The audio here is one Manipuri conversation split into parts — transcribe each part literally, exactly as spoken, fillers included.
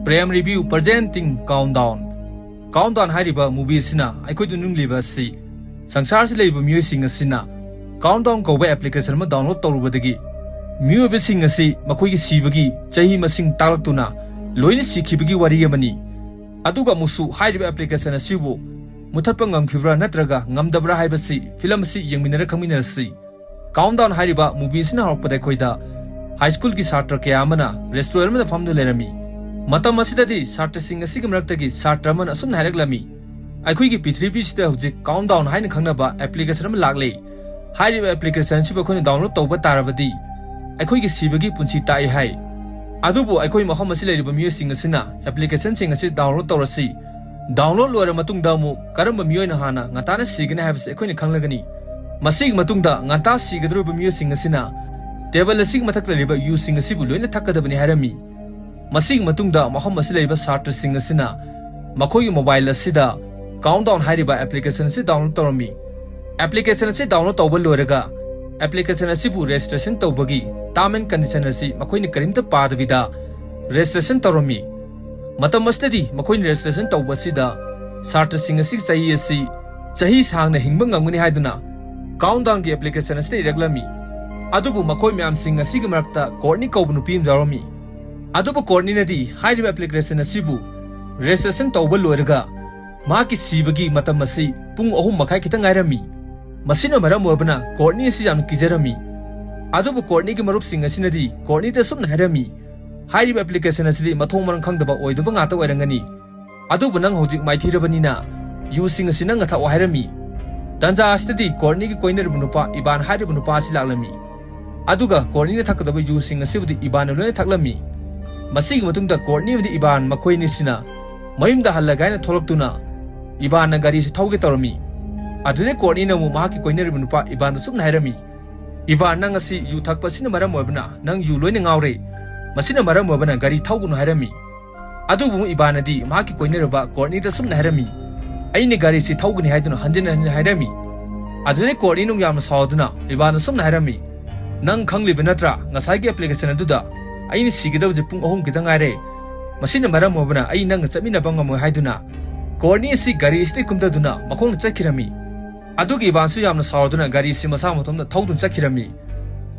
Prem Review presenting Countdown꯫ Countdown ꯍꯥꯏꯔꯤꯕ movie ꯑꯁꯤꯅ ꯑꯩꯈꯣꯏꯗ ꯅꯤꯡꯂꯤꯕ ꯑꯁꯤ, ꯁꯪꯁꯥꯔꯁꯤ ꯂꯩꯔꯤꯕ ꯃꯤꯑꯣꯏꯁꯤꯡ ꯑꯁꯤꯅ Countdown ꯀꯧꯕ application ꯑꯃ download ꯇꯧꯔꯨꯕꯗꯒꯤ ꯃꯤꯑꯣꯏꯕꯁꯤꯡ ꯑꯁꯤ ꯃꯈꯣꯏꯒꯤ ꯁꯤꯕꯒꯤ ꯆꯍꯤ ꯃꯁꯤꯡ ꯇꯥꯛꯂꯛꯇꯨꯅ ꯂꯣꯏꯅ ꯁꯤꯈꯤꯕꯒꯤ ꯋꯥꯔꯤ ꯑꯃꯅꯤ꯫ ꯑꯗꯨꯒ ꯑꯃꯨꯛꯁꯨ ꯍꯥꯏꯔꯤꯕ application ꯑꯁꯤꯕꯨ ꯃꯨꯊꯠꯄ ꯉꯝꯈꯤꯕ꯭ꯔꯥ ꯅꯠꯇ꯭ꯔꯒ ꯉꯝꯗꯕ꯭ꯔꯥ ꯍꯥꯏꯕꯁꯤ film ꯑꯁꯤ ꯌꯦꯡꯃꯤꯟꯅꯔ ꯈꯪꯃꯤꯟꯅꯔꯁꯤ꯫ Countdown ꯍꯥꯏꯔꯤꯕ movie ꯑꯁꯤꯅ ꯍꯧꯔꯛꯄꯗ ꯑꯩꯈꯣꯏꯗ high school ꯒꯤ ꯁꯥꯇ꯭ꯔ ꯀꯌꯥ ꯑꯃꯅ restaurant ꯑꯃꯗ ꯐꯝꯗꯨꯅ ꯂꯩꯔꯝꯃꯤ꯫ ꯃꯇꯝ ꯑꯁꯤꯗꯗꯤ ꯁꯥꯇ꯭ꯔꯁꯤꯡ ꯑꯁꯤꯒꯤ ꯃꯔꯛꯇꯒꯤ ꯁꯥꯇ꯭ꯔ ꯑꯃꯅ ꯑꯁꯨꯝꯅ ꯍꯥꯏꯔꯛꯂꯝꯃꯤ, "ꯑꯩꯈꯣꯏꯒꯤ ꯄ꯭ꯔꯤꯊꯤꯕꯤꯁꯤꯗ ꯍꯧꯖꯤꯛ Countdown ꯍꯥꯏꯅ ꯈꯪꯅꯕ application ꯑꯃ ꯂꯥꯛꯂꯦ꯫ ꯍꯥꯏꯔꯤꯕ application ꯑꯁꯤꯕꯨ ꯑꯩꯈꯣꯏꯅ download ꯇꯧꯕ ꯇꯥꯔꯕꯗꯤ ꯑꯩꯈꯣꯏꯒꯤ ꯁꯤꯕꯒꯤ ꯄꯨꯟꯁꯤ ꯇꯥꯛꯏ" ꯍꯥꯏ꯫ ꯑꯗꯨꯕꯨ ꯑꯩꯈꯣꯏ ꯃꯐꯝ ꯑꯁꯤ ꯂꯩꯔꯤꯕ ꯃꯤꯑꯣꯏꯁꯤꯡ ꯑꯁꯤꯅ application ꯁꯤꯡ ꯑꯁꯤ download ꯇꯧꯔꯁꯤ, download ꯂꯣꯏꯔ ꯃꯇꯨꯡꯗ ꯑꯃꯨꯛ ꯀꯔꯝꯕ ꯃꯤꯑꯣꯏꯅ ꯍꯥꯟꯅ ꯉꯟꯇꯥꯅ ꯁꯤꯒꯅꯤ ꯍꯥꯏꯕꯁꯤ ꯑꯩꯈꯣꯏꯅ ꯈꯪꯂꯒꯅꯤ꯫ ꯃꯁꯤꯒꯤ ꯃꯇꯨꯡꯗ ꯉꯟꯇꯥ ꯁꯤꯒꯗꯧꯔꯤꯕ ꯃꯤꯑꯣꯏꯁꯤꯡ ꯑꯁꯤꯅ table ꯑꯁꯤꯒꯤ ꯃꯊꯛꯇ ꯂꯩꯔꯤꯕ ꯌꯨꯁꯤꯡ ꯑꯁꯤꯕꯨ ꯂꯣꯏꯅ ꯊꯛꯀꯗꯕꯅꯤ ꯍꯥꯏꯔꯝꯃꯤ꯫ ꯃꯁꯤꯒꯤ ꯃꯇꯨꯡꯗ ꯃꯐꯝ ꯑꯁꯤꯗ ꯂꯩꯔꯤꯕ ꯁꯥꯇ꯭ꯔꯁꯤꯡ ꯑꯁꯤꯅ ꯃꯈꯣꯏꯒꯤ mobile ꯑꯁꯤꯗ Countdown ꯍꯥꯏꯔꯤꯕ application ꯑꯁꯤ download ꯇꯧꯔꯝꯃꯤ꯫ Application ꯑꯁꯤ download ꯇꯧꯕ ꯂꯣꯏꯔꯒ application ꯑꯁꯤꯕꯨ registration ꯇꯧꯕꯒꯤ term and condition ꯑꯁꯤ ꯃꯈꯣꯏꯅ ꯀꯔꯤꯝꯇ ꯄꯥꯗꯕꯤꯗ registration ꯇꯧꯔꯝꯃꯤ꯫ ꯃꯇꯝ ꯑꯁꯤꯗꯗꯤ ꯃꯈꯣꯏꯅ registration ꯇꯧꯕ ꯑꯁꯤꯗ ꯁꯥꯇ꯭ꯔꯁꯤꯡ ꯑꯁꯤꯒꯤ ꯆꯍꯤ ꯑꯁꯤ ꯆꯍꯤ ꯁꯥꯡꯅ ꯍꯤꯡꯕ ꯉꯝꯒꯅꯤ ꯍꯥꯏꯗꯨꯅ Countdown ꯒꯤ application ꯑꯁꯤꯗ ꯏꯔꯛꯂꯝꯃꯤ꯫ ꯑꯗꯨꯕꯨ ꯃꯈꯣꯏ ꯃꯌꯥꯝꯁꯤꯡ ꯑꯁꯤꯒꯤ ꯃꯔꯛꯇ Courtney ꯀꯧꯕ ꯅꯨꯄꯤ ꯑꯃ ꯌꯥꯎꯔꯝꯃꯤ꯫ ꯑꯗꯨꯕꯨ Courtney ꯅꯗꯤ ꯍꯥꯏꯔꯤꯕ application ꯑꯁꯤꯕꯨ registration ꯇꯧꯕ ꯂꯣꯏꯔꯒ ꯃꯍꯥꯛꯀꯤ ꯁꯤꯕꯒꯤ ꯃꯇꯝ ꯑꯁꯤ ꯄꯨꯡ ꯑꯍꯨꯝ ꯃꯈꯥꯏ ꯈꯤꯇꯪ ꯉꯥꯏꯔꯝꯃꯤ꯫ ꯃꯁꯤꯅ ꯃꯔꯝ ꯑꯣꯏꯔꯕꯅ Courtney ꯑꯁꯤ ꯌꯥꯝꯅ ꯀꯤꯖꯔꯝꯃꯤ꯫ ꯑꯗꯨꯕꯨ Courtney ꯒꯤ ꯃꯔꯨꯞꯁꯤꯡ ꯑꯁꯤꯅꯗꯤ Courtney ꯗ ꯑꯁꯨꯝꯅ ꯍꯥꯏꯔꯝꯃꯤ, "ꯍꯥꯏꯔꯤꯕ application ꯑꯁꯤꯗꯤ ꯃꯊꯣꯡ ꯃꯔꯝ ꯈꯪꯗꯕ ꯑꯣꯏꯗꯕ ꯉꯥꯛꯇ ꯑꯣꯏꯔꯝꯒꯅꯤ꯫ ꯑꯗꯨꯕꯨ ꯅꯪ ꯍꯧꯖꯤꯛ ꯃꯥꯏꯊꯤꯔꯕꯅꯤꯅ ꯌꯨꯁꯤꯡ ꯑꯁꯤ ꯅꯪꯅ ꯊꯛꯑꯣ" ꯍꯥꯏꯔꯝꯃꯤ꯫ ꯇꯥꯟꯖꯥ ꯑꯁꯤꯗꯗꯤ Courtney ꯒꯤ ꯀꯣꯏꯅꯔꯤꯕ ꯅꯨꯄꯥ ꯏꯕꯥꯟ ꯍꯥꯏꯔꯤꯕ ꯅꯨꯄꯥ ꯑꯁꯤ ꯂꯥꯛꯂꯝꯃꯤ꯫ ꯑꯗꯨꯒ Courtney ꯅ ꯊꯛꯀꯗꯕ ꯌꯨꯁꯤꯡ ꯑꯁꯤꯕꯨꯗꯤ ꯏꯕꯥꯟꯅ ꯂꯣꯏꯅ ꯊꯛꯂꯝꯃꯤ꯫ ꯃꯁꯤꯒꯤ ꯃꯇꯨꯡꯗ Courtney ꯑꯃꯗꯤ ꯏꯕꯥꯟ ꯃꯈꯣꯏ ꯑꯅꯤꯁꯤꯅ ꯃꯌꯨꯝꯗ ꯍꯜꯂꯒꯦ ꯍꯥꯏꯅ ꯊꯣꯛꯂꯛꯇꯨꯅ ꯏꯕꯥꯟꯅ ꯒꯥꯔꯤꯁꯤ ꯊꯧꯒꯦ ꯇꯧꯔꯝꯃꯤ꯫ ꯑꯗꯨꯗꯩ Courtney ꯅ ꯑꯃꯨꯛ ꯃꯍꯥꯛꯀꯤ ꯀꯣꯏꯅꯔꯤꯕ ꯅꯨꯄꯥ ꯏꯕꯥꯟꯗ ꯁꯨꯝꯅ ꯍꯥꯏꯔꯝꯃꯤ, "ꯏꯕꯥꯟ, ꯅꯪ ꯑꯁꯤ ꯌꯨ ꯊꯛꯄ ꯑꯁꯤꯅ ꯃꯔꯝ ꯑꯣꯏꯕꯅ ꯅꯪ ꯌꯨ ꯂꯣꯏꯅ ꯉꯥꯎꯔꯦ꯫ ꯃꯁꯤꯅ ꯃꯔꯝ ꯑꯣꯏꯕꯅ ꯒꯥꯔꯤ ꯊꯧꯒꯅꯨ" ꯍꯥꯏꯔꯝꯃꯤ꯫ ꯑꯗꯨꯕꯨ ꯏꯕꯥꯟꯅꯗꯤ ꯃꯍꯥꯛꯀꯤ ꯀꯣꯏꯅꯔꯤꯕ Courtney ꯗ ꯁꯨꯝꯅ ꯍꯥꯏꯔꯝꯃꯤ, "ꯑꯩꯅ ꯒꯥꯔꯤꯁꯤ ꯊꯧꯒꯅꯤ ꯍꯥꯏꯗꯨꯅ ꯍꯟꯖꯤꯟ ꯍꯟꯖꯤꯟ ꯍꯥꯏꯔꯝꯃꯤ"꯫ ꯑꯗꯨꯗꯩ Courtney ꯅ ꯌꯥꯝꯅ ꯁꯥꯎꯗꯨꯅ ꯏꯕꯥꯟꯗ ꯁꯨꯝꯅ ꯍꯥꯏꯔꯝꯃꯤ, "ꯅꯪ ꯈꯪꯂꯤꯕ ꯅꯠꯇ꯭ꯔꯥ, ꯉꯁꯥꯏꯒꯤ application ꯑꯗꯨꯗ ꯑꯩꯅ ꯁꯤꯒꯗꯕꯁꯦ ꯄꯨꯡ ꯑꯍꯨꯝ ꯈꯤꯇꯪ ꯉꯥꯏꯔꯦ꯫ ꯃꯁꯤꯅ ꯃꯔꯝ ꯑꯣꯏꯕꯅ ꯑꯩ ꯅꯪꯒ ꯆꯠꯃꯤꯟꯅꯕ ꯉꯝꯃꯣꯏ ꯍꯥꯏꯗꯨꯅ ꯀꯣꯔꯅꯤ ꯑꯁꯤ ꯒꯥꯔꯤ ꯑꯁꯤꯗꯒꯤ ꯀꯨꯝꯊꯗꯨꯅ ꯃꯈꯣꯡꯅ ꯆꯠꯈꯤꯔꯝꯃꯤ꯫ ꯑꯗꯨꯒ ꯏꯚꯥꯟꯁꯨ ꯌꯥꯝꯅ ꯁꯥꯎꯔꯗꯨꯅ ꯒꯥꯔꯤ ꯑꯁꯤ ꯃꯁꯥ ꯃꯇꯣꯝꯇ ꯊꯧꯗꯨꯅ ꯆꯠꯈꯤꯔꯝꯃꯤ꯫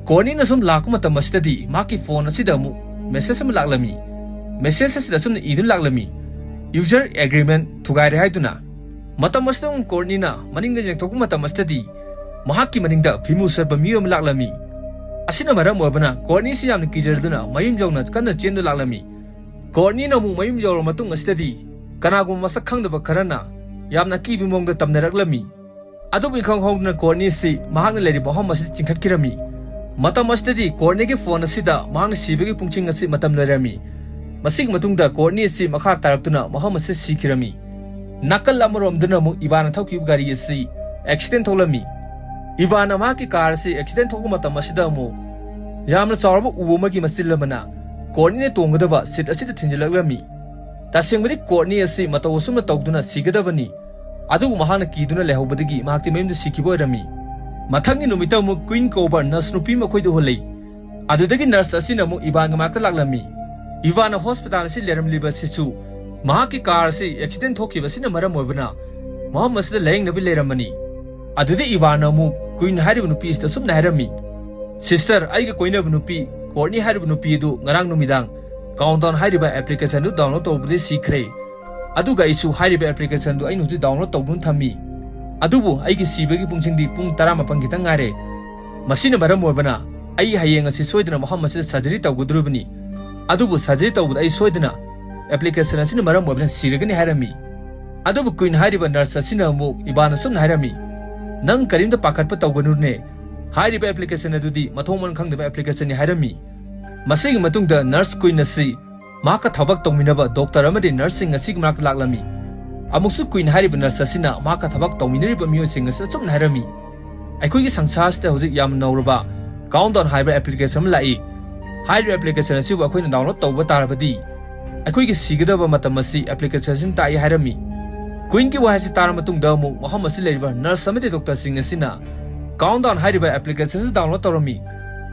ꯀꯣꯔꯅꯤꯅ ꯁꯨꯝ ꯂꯥꯛꯄ ꯃꯇꯝ ꯑꯁꯤꯗꯗꯤ ꯃꯍꯥꯛꯀꯤ ꯐꯣꯟ ꯑꯁꯤꯗ ꯑꯃꯨꯛ ꯃꯦꯁꯦꯖ ꯑꯃ ꯂꯥꯛꯂꯝꯃꯤ꯫ ꯃꯦꯁꯦꯖ ꯑꯁꯤꯗ ꯑꯁꯨꯝꯅ ꯏꯗꯨꯅ ꯂꯥꯛꯂꯝꯃꯤ, "User agreement ꯊꯨꯒꯥꯏꯔꯦ" ꯍꯥꯏꯗꯨꯅ꯫ ꯃꯇꯝ ꯑꯁꯤꯗ ꯑꯃꯨꯛ ꯀꯣꯔꯅꯤꯅ ꯃꯅꯤꯡꯗ ꯌꯦꯡꯊꯣꯛꯄ ꯃꯇꯝ ꯑꯁꯤꯗꯗꯤ ꯃꯍꯥꯛꯀꯤ ꯃꯅꯤꯡꯗ ꯐꯤꯃꯨ ꯁꯠꯄ ꯃꯤꯑꯣꯏ ꯑꯃ ꯂꯥꯛꯂꯝꯃꯤ꯫ ꯑꯁꯤꯅ ꯃꯔꯝ ꯑꯣꯏꯕꯅ ꯀꯣꯔꯅꯤꯁꯤ ꯌꯥꯝꯅ ꯀꯤꯖꯔꯗꯨꯅ ꯃꯌꯨꯝ ꯌꯧꯅ ꯀꯟꯅ ꯆꯦꯟꯗꯨꯅ ꯂꯥꯛꯂꯝꯃꯤ꯫ ꯀꯣꯔꯅꯤꯅ ꯑꯃꯨꯛ ꯃꯌꯨꯝ ꯌꯧꯔꯕ ꯃꯇꯨꯡ ꯑꯁꯤꯗꯗꯤ ꯀꯅꯥꯒꯨꯝꯕ ꯃꯁꯛ ꯈꯪꯗꯕ ꯈꯔꯅ ꯌꯥꯝꯅ ꯑꯀꯤꯕ ꯃꯑꯣꯡꯗ ꯇꯝꯅꯔꯛꯂꯝꯃꯤ꯫ ꯑꯗꯨꯕꯨ ꯏꯈꯪ ꯈꯪꯍꯧꯗꯅ ꯀꯣꯔꯅꯤ ꯑꯁꯤ ꯃꯍꯥꯛꯅ ꯂꯩꯔꯤꯕ ꯃꯐꯝ ꯑꯁꯤꯗ ꯆꯤꯡꯈꯠꯈꯤꯔꯝꯃꯤ꯫ ꯃꯇꯝ ꯑꯁꯤꯗꯗꯤ ꯀꯣꯔꯅꯤꯒꯤ ꯐꯣꯟ ꯑꯁꯤꯗ ꯃꯍꯥꯛꯅ ꯁꯤꯕꯒꯤ ꯄꯨꯡꯁꯤꯡ ꯑꯁꯤ ꯃꯇꯝ ꯂꯣꯏꯔꯝꯃꯤ꯫ ꯃꯁꯤꯒꯤ ꯃꯇꯨꯡꯗ ꯀꯣꯔꯅꯤ ꯑꯁꯤ ꯃꯈꯥ ꯇꯥꯔꯛꯇꯨꯅ ꯃꯐꯝ ꯑꯁꯤꯗ ꯁꯤꯈꯤꯔꯝꯃꯤ꯫ ꯅꯥꯀꯜ ꯑꯃꯔꯣꯝꯗꯅ ꯑꯃꯨꯛ ꯏꯚꯥꯟꯅ ꯊꯧꯈꯤꯕ ꯒꯥꯔꯤ ꯑꯁꯤ ꯑꯦꯛꯁꯤꯗꯦꯟ ꯊꯣꯛꯂꯝꯃꯤ꯫ ꯏꯚꯥꯟꯅ ꯃꯍꯥꯛꯀꯤ ꯀꯥꯔ ꯑꯁꯤ ꯑꯦꯛꯁꯤꯗꯦꯟ ꯊꯣꯛꯄ ꯃꯇꯝ ꯑꯁꯤꯗ ꯑꯃꯨꯛ ꯌꯥꯝꯅ ꯆꯥꯎꯔꯕ ꯎ ꯑꯃꯒꯤ ꯃꯆꯤꯜ ꯑꯃꯅ ꯀꯣꯔꯅꯤꯅ ꯇꯣꯡꯒꯗꯕ ꯁꯤꯠ ꯑꯁꯤꯗ ꯊꯤꯟꯖꯤꯜꯂꯛꯂꯝꯃꯤ꯫ ꯇꯁꯦꯡꯕꯗꯤ ꯀꯣꯔꯅꯤ ꯑꯁꯤ ꯃꯇꯧ ꯑꯁꯨꯝꯅ ꯇꯧꯗꯨꯅ ꯁꯤꯒꯗꯕꯅꯤ, ꯑꯗꯨꯕꯨ ꯃꯍꯥꯛꯅ ꯀꯤꯗꯨꯅ ꯂꯩꯍꯧꯕꯗꯒꯤ ꯃꯍꯥꯛꯇꯤ ꯃꯌꯨꯝꯗ ꯁꯤꯈꯤꯕ ꯑꯣꯏꯔꯝꯃꯤ꯫ ꯃꯊꯪꯒꯤ ꯅꯨꯃꯤꯠꯇ ꯑꯃꯨꯛ ꯀ꯭ꯋꯤꯟ ꯀꯧꯕ ꯅꯔꯁ ꯅꯨꯄꯤ ꯑꯃ ꯑꯩꯈꯣꯏꯗ ꯎꯍꯜꯂꯤ꯫ ꯑꯗꯨꯗꯒꯤ ꯅꯔꯁ ꯑꯁꯤꯅ ꯑꯃꯨꯛ ꯏꯚꯥꯟꯒ ꯃꯅꯥꯛꯇ ꯂꯥꯛꯂꯝꯃꯤ꯫ ꯏꯚꯥꯟꯅ ꯍꯣꯁꯄꯤꯇꯥꯜ ꯑꯁꯤ ꯂꯩꯔꯝꯂꯤꯕ ꯑꯁꯤꯁꯨ ꯃꯍꯥꯛꯀꯤ ꯀꯥꯔ ꯑꯁꯤ ꯑꯦꯛꯁꯤꯗꯦꯟ ꯊꯣꯛꯈꯤꯕ ꯑꯁꯤꯅ ꯃꯔꯝ ꯑꯣꯏꯕꯅ ꯃꯐꯝ ꯑꯁꯤꯗ ꯂꯥꯌꯦꯡꯅꯕ ꯂꯩꯔꯝꯕꯅꯤ꯫ ꯑꯗꯨꯗ ꯏꯚꯥꯟꯅ ꯑꯃꯨꯛ ꯀ꯭ꯋꯤꯟ ꯍꯥꯏꯔꯤꯕ ꯅꯨꯄꯤ ꯑꯁꯤꯗ ꯑꯁꯨꯝꯅ ꯍꯥꯏꯔꯝꯃꯤ, "ꯁꯤꯁꯇꯔ, ꯑꯩꯒ ꯀꯣꯏꯅꯕ ꯅꯨꯄꯤ ꯀꯣꯔꯅꯤ ꯍꯥꯏꯔꯤꯕ ꯅꯨꯄꯤ ꯑꯗꯨ ꯉꯔꯥꯡ ꯅꯨꯃꯤꯗꯥꯡ ꯀꯥꯎꯟꯗꯥꯎꯟ ꯍꯥꯏꯔꯤꯕ ꯑꯦꯄ꯭ꯂꯤꯀꯦꯁꯟꯗꯨ ꯗꯥꯎꯟꯂꯣꯗ ꯇꯧꯕꯗꯒꯤ ꯁꯤꯈ꯭ꯔꯦ꯫ ꯑꯗꯨꯒ ꯑꯩꯁꯨ ꯍꯥꯏꯔꯤꯕ ꯑꯦꯄ꯭ꯂꯤꯀꯦꯁꯟꯗꯨ ꯑꯩꯅ ꯍꯧꯖꯤꯛ ꯗꯥꯎꯟꯂꯣꯗ ꯇꯧꯗꯨꯅ ꯊꯝꯃꯤ꯫ ꯑꯗꯨꯕꯨ ꯑꯩꯒꯤ ꯁꯤꯕꯒꯤ ꯄꯨꯡꯁꯤꯡꯗꯤ ꯄꯨꯡ ꯇꯔꯥꯃꯥꯄꯟ ꯈꯤꯇꯪ ꯉꯥꯏꯔꯦ꯫ ꯃꯁꯤꯅ ꯃꯔꯝ ꯑꯣꯏꯕꯅ ꯑꯩ ꯍꯌꯦꯡ ꯑꯁꯤ ꯁꯣꯏꯗꯅ ꯃꯐꯝ ꯑꯁꯤꯗ ꯁꯔꯖꯔꯤ ꯇꯧꯒꯗꯧꯔꯤꯕꯅꯤ꯫ ꯑꯗꯨꯕꯨ ꯁꯔꯖꯔꯤ ꯇꯧꯕꯗ ꯑꯩ ꯁꯣꯏꯗꯅ ꯑꯦꯄ꯭ꯂꯤꯀꯦꯁꯟ ꯑꯁꯤꯅ ꯃꯔꯝ ꯑꯣꯏꯕꯅ ꯁꯤꯔꯒꯅꯤ" ꯍꯥꯏꯔꯝꯃꯤ꯫ ꯑꯗꯨꯕꯨ ꯀ꯭ꯋꯤꯟ ꯍꯥꯏꯔꯤꯕ ꯅꯔꯁ ꯑꯁꯤꯅ ꯑꯃꯨꯛ ꯏꯕꯥꯟ ꯑꯁꯨꯝꯅ ꯍꯥꯏꯔꯝꯃꯤ, "ꯅꯪ ꯀꯔꯤꯝꯇ ꯄꯥꯈꯠꯄ ꯇꯧꯒꯅꯨꯅꯦ, ꯍꯥꯏꯔꯤꯕ ꯑꯦꯄ꯭ꯂꯤꯀꯦꯁꯟ ꯑꯗꯨꯗꯤ ꯃꯊꯣꯡ ꯃꯔꯝ ꯈꯪꯗꯕ ꯑꯦꯄ꯭ꯂꯤꯀꯦꯁꯟꯅꯤ" ꯍꯥꯏꯔꯝꯃꯤ꯫ ꯃꯁꯤꯒꯤ ꯃꯇꯨꯡꯗ ꯅꯔꯁ ꯀ꯭ꯋꯤꯟ ꯑꯁꯤ ꯃꯍꯥꯛꯀ ꯊꯕꯛ ꯇꯧꯃꯤꯟꯅꯕ ꯗꯣꯛꯇꯔ ꯑꯃꯗꯤ ꯅꯔꯁꯁꯤꯡ ꯑꯁꯤꯒꯤ ꯃꯅꯥꯛꯇ ꯂꯥꯛꯂꯝꯃꯤ꯫ ꯑꯃꯨꯛꯁꯨ ꯀ꯭ꯋꯤꯟ ꯍꯥꯏꯔꯤꯕ ꯅꯔꯁ ꯑꯁꯤꯅ ꯃꯍꯥꯛꯀ ꯊꯕꯛ ꯇꯧꯃꯤꯟꯅꯔꯤꯕ ꯃꯤꯑꯣꯏꯁꯤꯡ ꯑꯁꯤꯗ ꯑꯁꯨꯝꯅ ꯍꯥꯏꯔꯝꯃꯤ, "ꯑꯩꯈꯣꯏꯒꯤ ꯁꯪꯁꯥꯔꯁꯤꯗ ꯍꯧꯖꯤꯛ ꯌꯥꯝꯅ ꯅꯧꯔꯕ ꯀꯥꯎꯟꯗꯥꯎꯟ ꯍꯥꯏꯕ ꯑꯦꯄ꯭ꯂꯤꯀꯦꯁꯟ ꯑꯃ ꯂꯥꯛꯏ꯫ ꯍꯥꯏꯔꯤꯕ ꯑꯦꯄ꯭ꯂꯤꯀꯦꯁꯟ ꯑꯁꯤꯕꯨ ꯑꯩꯈꯣꯏꯅ ꯗꯥꯎꯟꯂꯣꯗ ꯇꯧꯕ ꯇꯥꯔꯕꯗꯤ ꯑꯩꯈꯣꯏꯒꯤ ꯁꯤꯒꯗꯕ ꯃꯇꯝ ꯑꯁꯤ ꯑꯦꯄ꯭ꯂꯤꯀꯦꯁꯟ ꯑꯁꯤꯅ ꯇꯥꯛꯏ" ꯍꯥꯏꯔꯝꯃꯤ꯫ ꯀ꯭ꯋꯤꯟꯒꯤ ꯋꯥꯍꯩ ꯑꯁꯤ ꯇꯥꯔꯕ ꯃꯇꯨꯡꯗ ꯑꯃꯨꯛ ꯃꯐꯝ ꯑꯁꯤꯗ ꯂꯩꯔꯤꯕ ꯅꯔꯁ ꯑꯃꯗꯤ ꯗꯣꯛꯇꯔꯁꯤꯡ ꯑꯁꯤꯅ ꯀꯥꯎꯟꯗꯥꯎꯟ ꯍꯥꯏꯔꯤꯕ ꯑꯦꯄ꯭ꯂꯤꯀꯦꯁꯟ ꯑꯁꯤ ꯗꯥꯎꯟꯂꯣꯗ ꯇꯧꯔꯝꯃꯤ꯫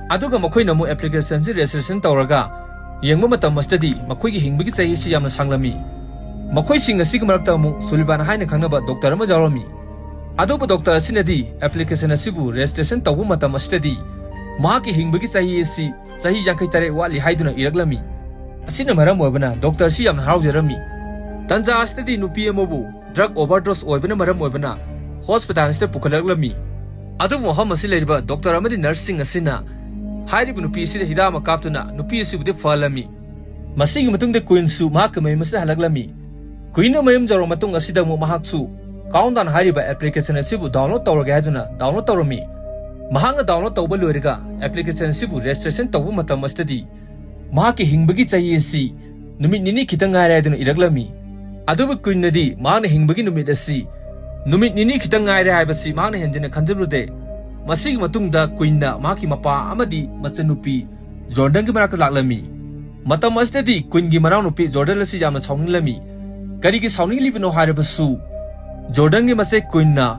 ꯑꯗꯨꯒ ꯃꯈꯣꯏꯅ ꯑꯃꯨꯛ ꯑꯦꯄ꯭ꯂꯤꯀꯦꯁꯟ ꯑꯁꯤ ꯔꯦꯖꯤꯁꯇ꯭ꯔꯦꯁꯟ ꯇꯧꯔꯒ ꯌꯦꯡꯕ ꯃꯇꯝ ꯑꯁꯤꯗꯗꯤ ꯃꯈꯣꯏꯒꯤ ꯍꯤꯡꯕꯒꯤ ꯆꯍꯤ ꯑꯁꯤ ꯌꯥꯝꯅ ꯁꯥꯡꯂꯝꯃꯤ꯫ ꯃꯈꯣꯏꯁꯤꯡ ꯑꯁꯤꯒꯤ ꯃꯔꯛꯇ ꯑꯃꯨꯛ ꯁꯨꯂꯤꯕꯥꯟ ꯍꯥꯏꯅ ꯈꯪꯅꯕ ꯗꯣꯛꯇꯔ ꯑꯃ ꯌꯥꯎꯔꯝꯃꯤ꯫ ꯑꯗꯨꯕꯨ ꯗꯣꯛꯇꯔ ꯑꯁꯤꯅꯗꯤ ꯑꯦꯄ꯭ꯂꯤꯀꯦꯁꯟ ꯑꯁꯤꯕꯨ ꯔꯦꯖꯤꯁꯇ꯭ꯔꯦꯁꯟ ꯇꯧꯕ ꯃꯇꯝ ꯑꯁꯤꯗꯗꯤ ꯃꯍꯥꯛꯀꯤ ꯍꯤꯡꯕꯒꯤ ꯆꯍꯤ ꯑꯁꯤ ꯆꯍꯤ ꯌꯥꯡꯈꯩ ꯇꯔꯦꯠ ꯋꯥꯠꯂꯤ ꯍꯥꯏꯗꯨꯅ ꯏꯔꯛꯂꯝꯃꯤ꯫ ꯑꯁꯤꯅ ꯃꯔꯝ ꯑꯣꯏꯕꯅ ꯗꯣꯛꯇꯔ ꯑꯁꯤ ꯌꯥꯝꯅ ꯍꯔꯥꯎꯖꯔꯝꯃꯤ꯫ ꯇꯟꯖꯥ ꯑꯁꯤꯗꯗꯤ ꯅꯨꯄꯤ ꯑꯃꯕꯨ ꯗ꯭ꯔꯒ ꯑꯣꯚꯔꯗꯣꯁ ꯑꯣꯏꯕꯅ ꯃꯔꯝ ꯑꯣꯏꯕꯅ ꯍꯣꯁꯄꯤꯇꯥꯜ ꯑꯁꯤꯗ ꯄꯨꯈꯠꯂꯛꯂꯝꯃꯤ꯫ ꯑꯗꯨꯕꯨ ꯃꯐꯝ ꯑꯁꯤ ꯂꯩꯔꯤꯕ ꯗꯣꯛꯇꯔ ꯑꯃꯗꯤ ꯅꯔꯁꯁꯤꯡ ꯑꯁꯤꯅ ꯍꯥꯏꯔꯤꯕ ꯅꯨꯄꯤ ꯑꯁꯤꯗ ꯍꯤꯗꯥꯛ ꯑꯃ ꯀꯥꯞꯇꯨꯅ ꯅꯨꯄꯤ ꯑꯁꯤꯕꯨꯗꯤ ꯐꯍꯜꯂꯝꯃꯤ꯫ ꯃꯁꯤꯒꯤ ꯃꯇꯨꯡꯗ ꯀ꯭ꯋꯤꯟꯁꯨ ꯃꯍꯥꯛꯀꯤ ꯃꯌꯨꯝ ꯑꯁꯤꯗ ꯍꯜꯂꯛꯂꯝꯃꯤ꯫ ꯀ꯭ꯋꯤꯟꯅ ꯃꯌꯨꯝ ꯌꯧꯔꯕ ꯃꯇꯨꯡ ꯑꯁꯤꯗ ꯑꯃꯨꯛ ꯃꯍꯥꯛꯁꯨ ꯀꯥꯎꯟꯗꯥꯎꯟ ꯍꯥꯏꯔꯤꯕ ꯑꯦꯄ꯭ꯂꯤꯀꯦꯁꯟ ꯑꯁꯤꯕꯨ ꯗꯥꯎꯟꯂꯣꯗ ꯇꯧꯔꯒꯦ ꯍꯥꯏꯗꯨꯅ ꯗꯥꯎꯟꯂꯣꯗ ꯇꯧꯔꯝꯃꯤ꯫ ꯃꯍꯥꯛꯅ ꯗꯥꯎꯟꯂꯣꯗ ꯇꯧꯕ ꯂꯣꯏꯔꯒ ꯑꯦꯄ꯭ꯂꯤꯀꯦꯁꯟ ꯑꯁꯤꯕꯨ ꯔꯦꯖꯤꯁꯇ꯭ꯔꯦꯁꯟ ꯇꯧꯕ ꯃꯇꯝ ꯑꯁꯤꯗꯗꯤ ꯃꯍꯥꯛꯀꯤ ꯍꯤꯡꯕꯒꯤ ꯆꯍꯤ ꯑꯁꯤ ꯅꯨꯃꯤꯠ ꯅꯤꯅꯤ ꯈꯤꯇꯪ ꯉꯥꯏꯔꯦ ꯍꯥꯏꯗꯨꯅ ꯏꯔꯛꯂꯝꯃꯤ꯫ ꯑꯗꯨꯕꯨ ꯀ꯭ꯋꯤꯟꯅꯗꯤ ꯃꯍꯥꯛꯅ ꯍꯤꯡꯕꯒꯤ ꯅꯨꯃꯤꯠ ꯑꯁꯤ ꯅꯨꯃꯤꯠ ꯅꯤꯅꯤ ꯈꯤꯇꯪ ꯉꯥꯏꯔꯦ ꯍꯥꯏꯕꯁꯤ ꯃꯍꯥꯛꯅ ꯍꯦꯟꯖꯤꯟꯅ ꯈꯟꯖꯜꯂꯨꯗꯦ꯫ ꯃꯁꯤꯒꯤ ꯃꯇꯨꯡꯗ ꯀ꯭ꯋꯤꯟꯅ ꯃꯍꯥꯛꯀꯤ ꯃꯄꯥ ꯑꯃꯗꯤ ꯃꯆꯟꯅꯨꯄꯤ ꯖꯣꯔꯗꯟꯒꯤ ꯃꯅꯥꯛꯇ ꯂꯥꯛꯂꯝꯃꯤ꯫ ꯃꯇꯝ ꯑꯁꯤꯗꯗꯤ ꯀ꯭ꯋꯤꯟꯒꯤ ꯃꯅꯥꯎꯅꯨꯄꯤ ꯖꯣꯔꯗꯟ ꯑꯁꯤ ꯌꯥꯝꯅ ꯁꯥꯎꯅꯤꯡꯂꯝꯃꯤ꯫ ꯀꯔꯤꯒꯤ ꯁꯥꯎꯅꯤꯡꯂꯤꯕꯅꯣ ꯍꯥꯏꯔꯕꯁꯨ, ꯖꯣꯔꯗꯟꯒꯤ ꯃꯆꯦ ꯀ꯭ꯋꯤꯟꯅ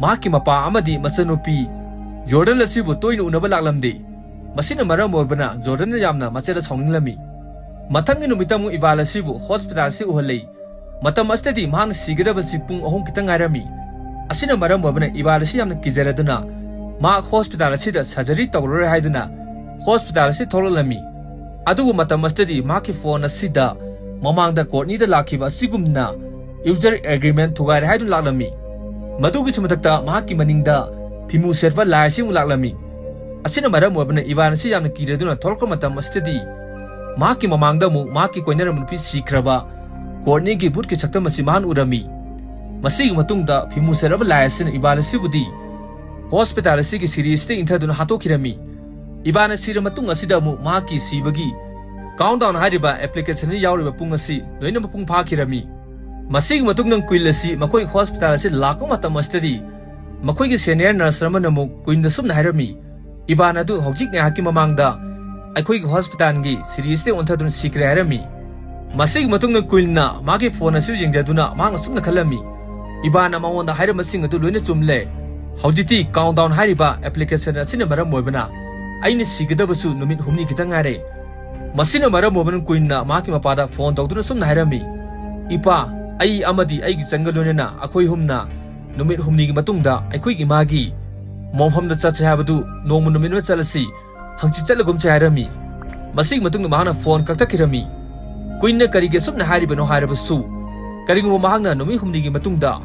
ꯃꯍꯥꯛꯀꯤ ꯃꯄꯥ ꯑꯃꯗꯤ ꯃꯆꯟꯅꯨꯄꯤ ꯖꯣꯔꯗꯟ ꯑꯁꯤꯕꯨ ꯇꯣꯏꯅ ꯎꯅꯕ ꯂꯥꯛꯂꯝꯗꯦ꯫ ꯃꯁꯤꯅ ꯃꯔꯝ ꯑꯣꯏꯕꯅ ꯖꯣꯔꯗꯟꯅ ꯌꯥꯝꯅ ꯃꯆꯦꯗ ꯁꯥꯎꯅꯤꯡꯂꯝꯃꯤ꯫ ꯃꯊꯪꯒꯤ ꯅꯨꯃꯤꯠꯇ ꯑꯃꯨꯛ ꯏꯚꯥꯟ ꯑꯁꯤꯕꯨ ꯍꯣꯁꯄꯤꯇꯥꯜ ꯑꯁꯤ ꯎꯍꯜꯂꯤ꯫ ꯃꯇꯝ ꯑꯁꯤꯗꯗꯤ ꯃꯍꯥꯛꯅ ꯁꯤꯒꯗꯕꯁꯤ ꯄꯨꯡ ꯑꯍꯨꯝ ꯈꯤꯇꯪ ꯉꯥꯏꯔꯝꯃꯤ꯫ ꯑꯁꯤꯅ ꯃꯔꯝ ꯑꯣꯏꯕꯅ ꯏꯚꯥꯟ ꯑꯁꯤ ꯌꯥꯝꯅ ꯀꯤꯖꯔꯗꯨꯅ ꯃꯍꯥꯛ ꯍꯣꯁꯄꯤꯇꯥꯜ ꯑꯁꯤꯗ ꯁꯔꯖꯔꯤ ꯇꯧꯔꯔꯣꯏ ꯍꯥꯏꯗꯨꯅ ꯍꯣꯁꯄꯤꯇꯥꯜ ꯑꯁꯤ ꯊꯣꯛꯂꯛꯂꯝꯃꯤ꯫ ꯑꯗꯨꯕꯨ ꯃꯇꯝ ꯑꯁꯤꯗꯗꯤ ꯃꯍꯥꯛꯀꯤ ꯐꯣꯟ ꯑꯁꯤꯗ ꯃꯃꯥꯡꯗ ꯀꯣꯔꯠꯅꯤꯗ ꯂꯥꯛꯈꯤꯕ ꯑꯁꯤꯒꯨꯝꯅ ꯌꯨꯖꯔ ꯑꯦꯒ꯭ꯔꯤꯃꯦꯟ ꯊꯨꯒꯥꯏꯔꯦ ꯍꯥꯏꯗꯨꯅ ꯂꯥꯛꯂꯝꯃꯤ꯫ ꯃꯗꯨꯒꯤꯁꯨ ꯃꯊꯛꯇ ꯃꯍꯥꯛꯀꯤ ꯃꯅꯤꯡꯗ ꯐꯤꯃꯨ ꯁꯦꯠꯄ ꯂꯥꯏ ꯑꯁꯤ ꯑꯃꯨꯛ ꯂꯥꯛꯂꯝꯃꯤ꯫ ꯑꯁꯤꯅ ꯃꯔꯝ ꯑꯣꯏꯕꯅ ꯏꯚꯥꯟ ꯑꯁꯤ ꯌꯥꯝꯅ ꯀꯤꯔꯗꯨꯅ ꯊꯣꯛꯂꯛꯄ ꯃꯇꯝ ꯑꯁꯤꯗꯗꯤ ꯃꯍꯥꯛꯀꯤ ꯃꯃꯥꯡꯗ ꯑꯃꯨꯛ ꯃꯍꯥꯛꯀꯤ ꯀꯣꯏꯅꯔꯝꯕ ꯅꯨꯄꯤ ꯁꯤꯈ꯭ꯔꯕ ꯀꯣꯔꯠꯅꯤꯒꯤ ꯕꯨꯠꯀꯤ ꯁꯛꯇꯝ ꯑꯁꯤ ꯃꯍꯥꯛꯅ ꯎꯔꯝꯃꯤ꯫ ꯃꯁꯤꯒꯤ ꯃꯇꯨꯡꯗ ꯐꯤꯃꯨ ꯁꯦꯠꯂꯕ ꯂꯥꯏ ꯑꯁꯤꯅ ꯏꯚꯥꯟ ꯑꯁꯤꯕꯨꯗꯤ ꯍꯣꯁꯄꯤꯇꯥꯜ ꯑꯁꯤꯒꯤ ꯁꯤꯔꯤ ꯑꯁꯤꯗ ꯏꯟꯊꯗꯨꯅ ꯍꯥꯠꯇꯣꯛꯈꯤꯔꯝꯃꯤ꯫ ꯏꯚꯥꯟꯅ ꯁꯤꯔ ꯃꯇꯨꯡ ꯑꯁꯤꯗ ꯑꯃꯨꯛ ꯃꯍꯥꯛꯀꯤ ꯁꯤꯕꯒꯤ ꯀꯥꯎꯟꯗꯥꯎꯟ ꯍꯥꯏꯔꯤꯕ ꯑꯦꯄ꯭ꯂꯤꯀꯦꯁꯟꯗ ꯌꯥꯎꯔꯤꯕ ꯄꯨꯡ ꯑꯁꯤ ꯂꯣꯏꯅ ꯃꯄꯨꯡ ꯐꯥꯈꯤꯔꯝꯃꯤ꯫ ꯃꯁꯤꯒꯤ ꯃꯇꯨꯡꯗ ꯀ꯭ꯋꯤꯟ ꯑꯁꯤ ꯃꯈꯣꯏ ꯍꯣꯁꯄꯤꯇꯥꯜ ꯑꯁꯤ ꯂꯥꯛꯄ ꯃꯇꯝ ꯑꯁꯤꯗꯗꯤ ꯃꯈꯣꯏꯒꯤ ꯁꯦꯅꯤꯌꯔ ꯅꯔꯁ ꯑꯃꯅ ꯑꯃꯨꯛ ꯀ꯭ꯋꯤꯟꯗ ꯁꯨꯝꯅ ꯍꯥꯏꯔꯝꯃꯤ, "ꯏꯚꯥꯟ ꯑꯗꯨ ꯍꯧꯖꯤꯛ ꯉꯥꯏꯍꯥꯛꯀꯤ ꯃꯃꯥꯡꯗ ꯑꯩꯈꯣꯏꯒꯤ ꯍꯣꯁꯄꯤꯇꯥꯜꯒꯤ ꯁꯤꯔꯤ ꯑꯁꯤꯗ ꯑꯣꯟꯊꯗꯨꯅ ꯁꯤꯈ꯭ꯔꯦ" ꯍꯥꯏꯔꯝꯃꯤ꯫ ꯃꯁꯤꯒꯤ ꯃꯇꯨꯡꯗ ꯀ꯭ꯋꯤꯟꯅ ꯃꯥꯒꯤ ꯐꯣꯟ ꯑꯁꯤ ꯌꯦꯡꯖꯗꯨꯅ ꯃꯍꯥꯛꯅ ꯁꯨꯝꯅ ꯈꯜꯂꯝꯃꯤ, "ꯏꯚꯥꯟꯅ ꯃꯉꯣꯟꯗ ꯍꯥꯏꯔꯝꯕꯁꯤꯡ ꯑꯗꯨ ꯂꯣꯏꯅ ꯆꯨꯝꯂꯦ꯫ ꯍꯧꯖꯤꯛꯇꯤ ꯀꯥꯎꯟꯗꯥꯎꯟ ꯍꯥꯏꯔꯤꯕ ꯑꯦꯄ꯭ꯂꯤꯀꯦꯁꯟ ꯑꯁꯤꯅ ꯃꯔꯝ ꯑꯣꯏꯕꯅ ꯑꯩꯅ ꯁꯤꯒꯗꯕꯁꯨ ꯅꯨꯃꯤꯠ ꯍꯨꯝꯅꯤ ꯈꯤꯇꯪ ꯉꯥꯏꯔꯦ"꯫ ꯃꯁꯤꯅ ꯃꯔꯝ ꯑꯣꯏꯕꯅ ꯀ꯭ꯋꯤꯟꯅ ꯃꯍꯥꯛꯀꯤ ꯃꯄꯥꯗ ꯐꯣꯟ ꯇꯧꯗꯨꯅ ꯁꯨꯝꯅ ꯍꯥꯏꯔꯝꯃꯤ, "ꯏꯄꯥ, ꯑꯩ ꯑꯃꯗꯤ ꯑꯩꯒꯤ ꯆꯪꯒ ꯂꯣꯏꯅꯅ ꯑꯩꯈꯣꯏ ꯑꯍꯨꯝꯅ ꯅꯨꯃꯤꯠ ꯍꯨꯝꯅꯤꯒꯤ ꯃꯇꯨꯡꯗ ꯑꯩꯈꯣꯏꯒꯤ ꯏꯃꯥꯒꯤ ꯃꯣꯡꯐꯝꯗ ꯆꯠꯁꯦ ꯍꯥꯏꯕꯗꯨ ꯅꯣꯡꯃ ꯅꯨꯃꯤꯠ ꯑꯃ ꯆꯠꯂꯁꯤ, ꯍꯪꯆꯤꯠ ꯆꯠꯂꯒꯨꯝꯁꯦ" ꯍꯥꯏꯔꯝꯃꯤ꯫ ꯃꯁꯤꯒꯤ ꯃꯇꯨꯡꯗ ꯃꯍꯥꯛꯅ ꯐꯣꯟ ꯀꯛꯊꯠꯈꯤꯔꯝꯃꯤ꯫ ꯀ꯭ꯋꯤꯟꯅ ꯀꯔꯤꯒꯤ ꯑꯁꯨꯝꯅ ꯍꯥꯏꯔꯤꯕꯅꯣ ꯍꯥꯏꯔꯕꯁꯨ, ꯀꯔꯤꯒꯨꯝꯕ ꯃꯍꯥꯛꯅ ꯅꯨꯃꯤꯠ ꯍꯨꯝꯅꯤꯒꯤ ꯃꯇꯨꯡꯗ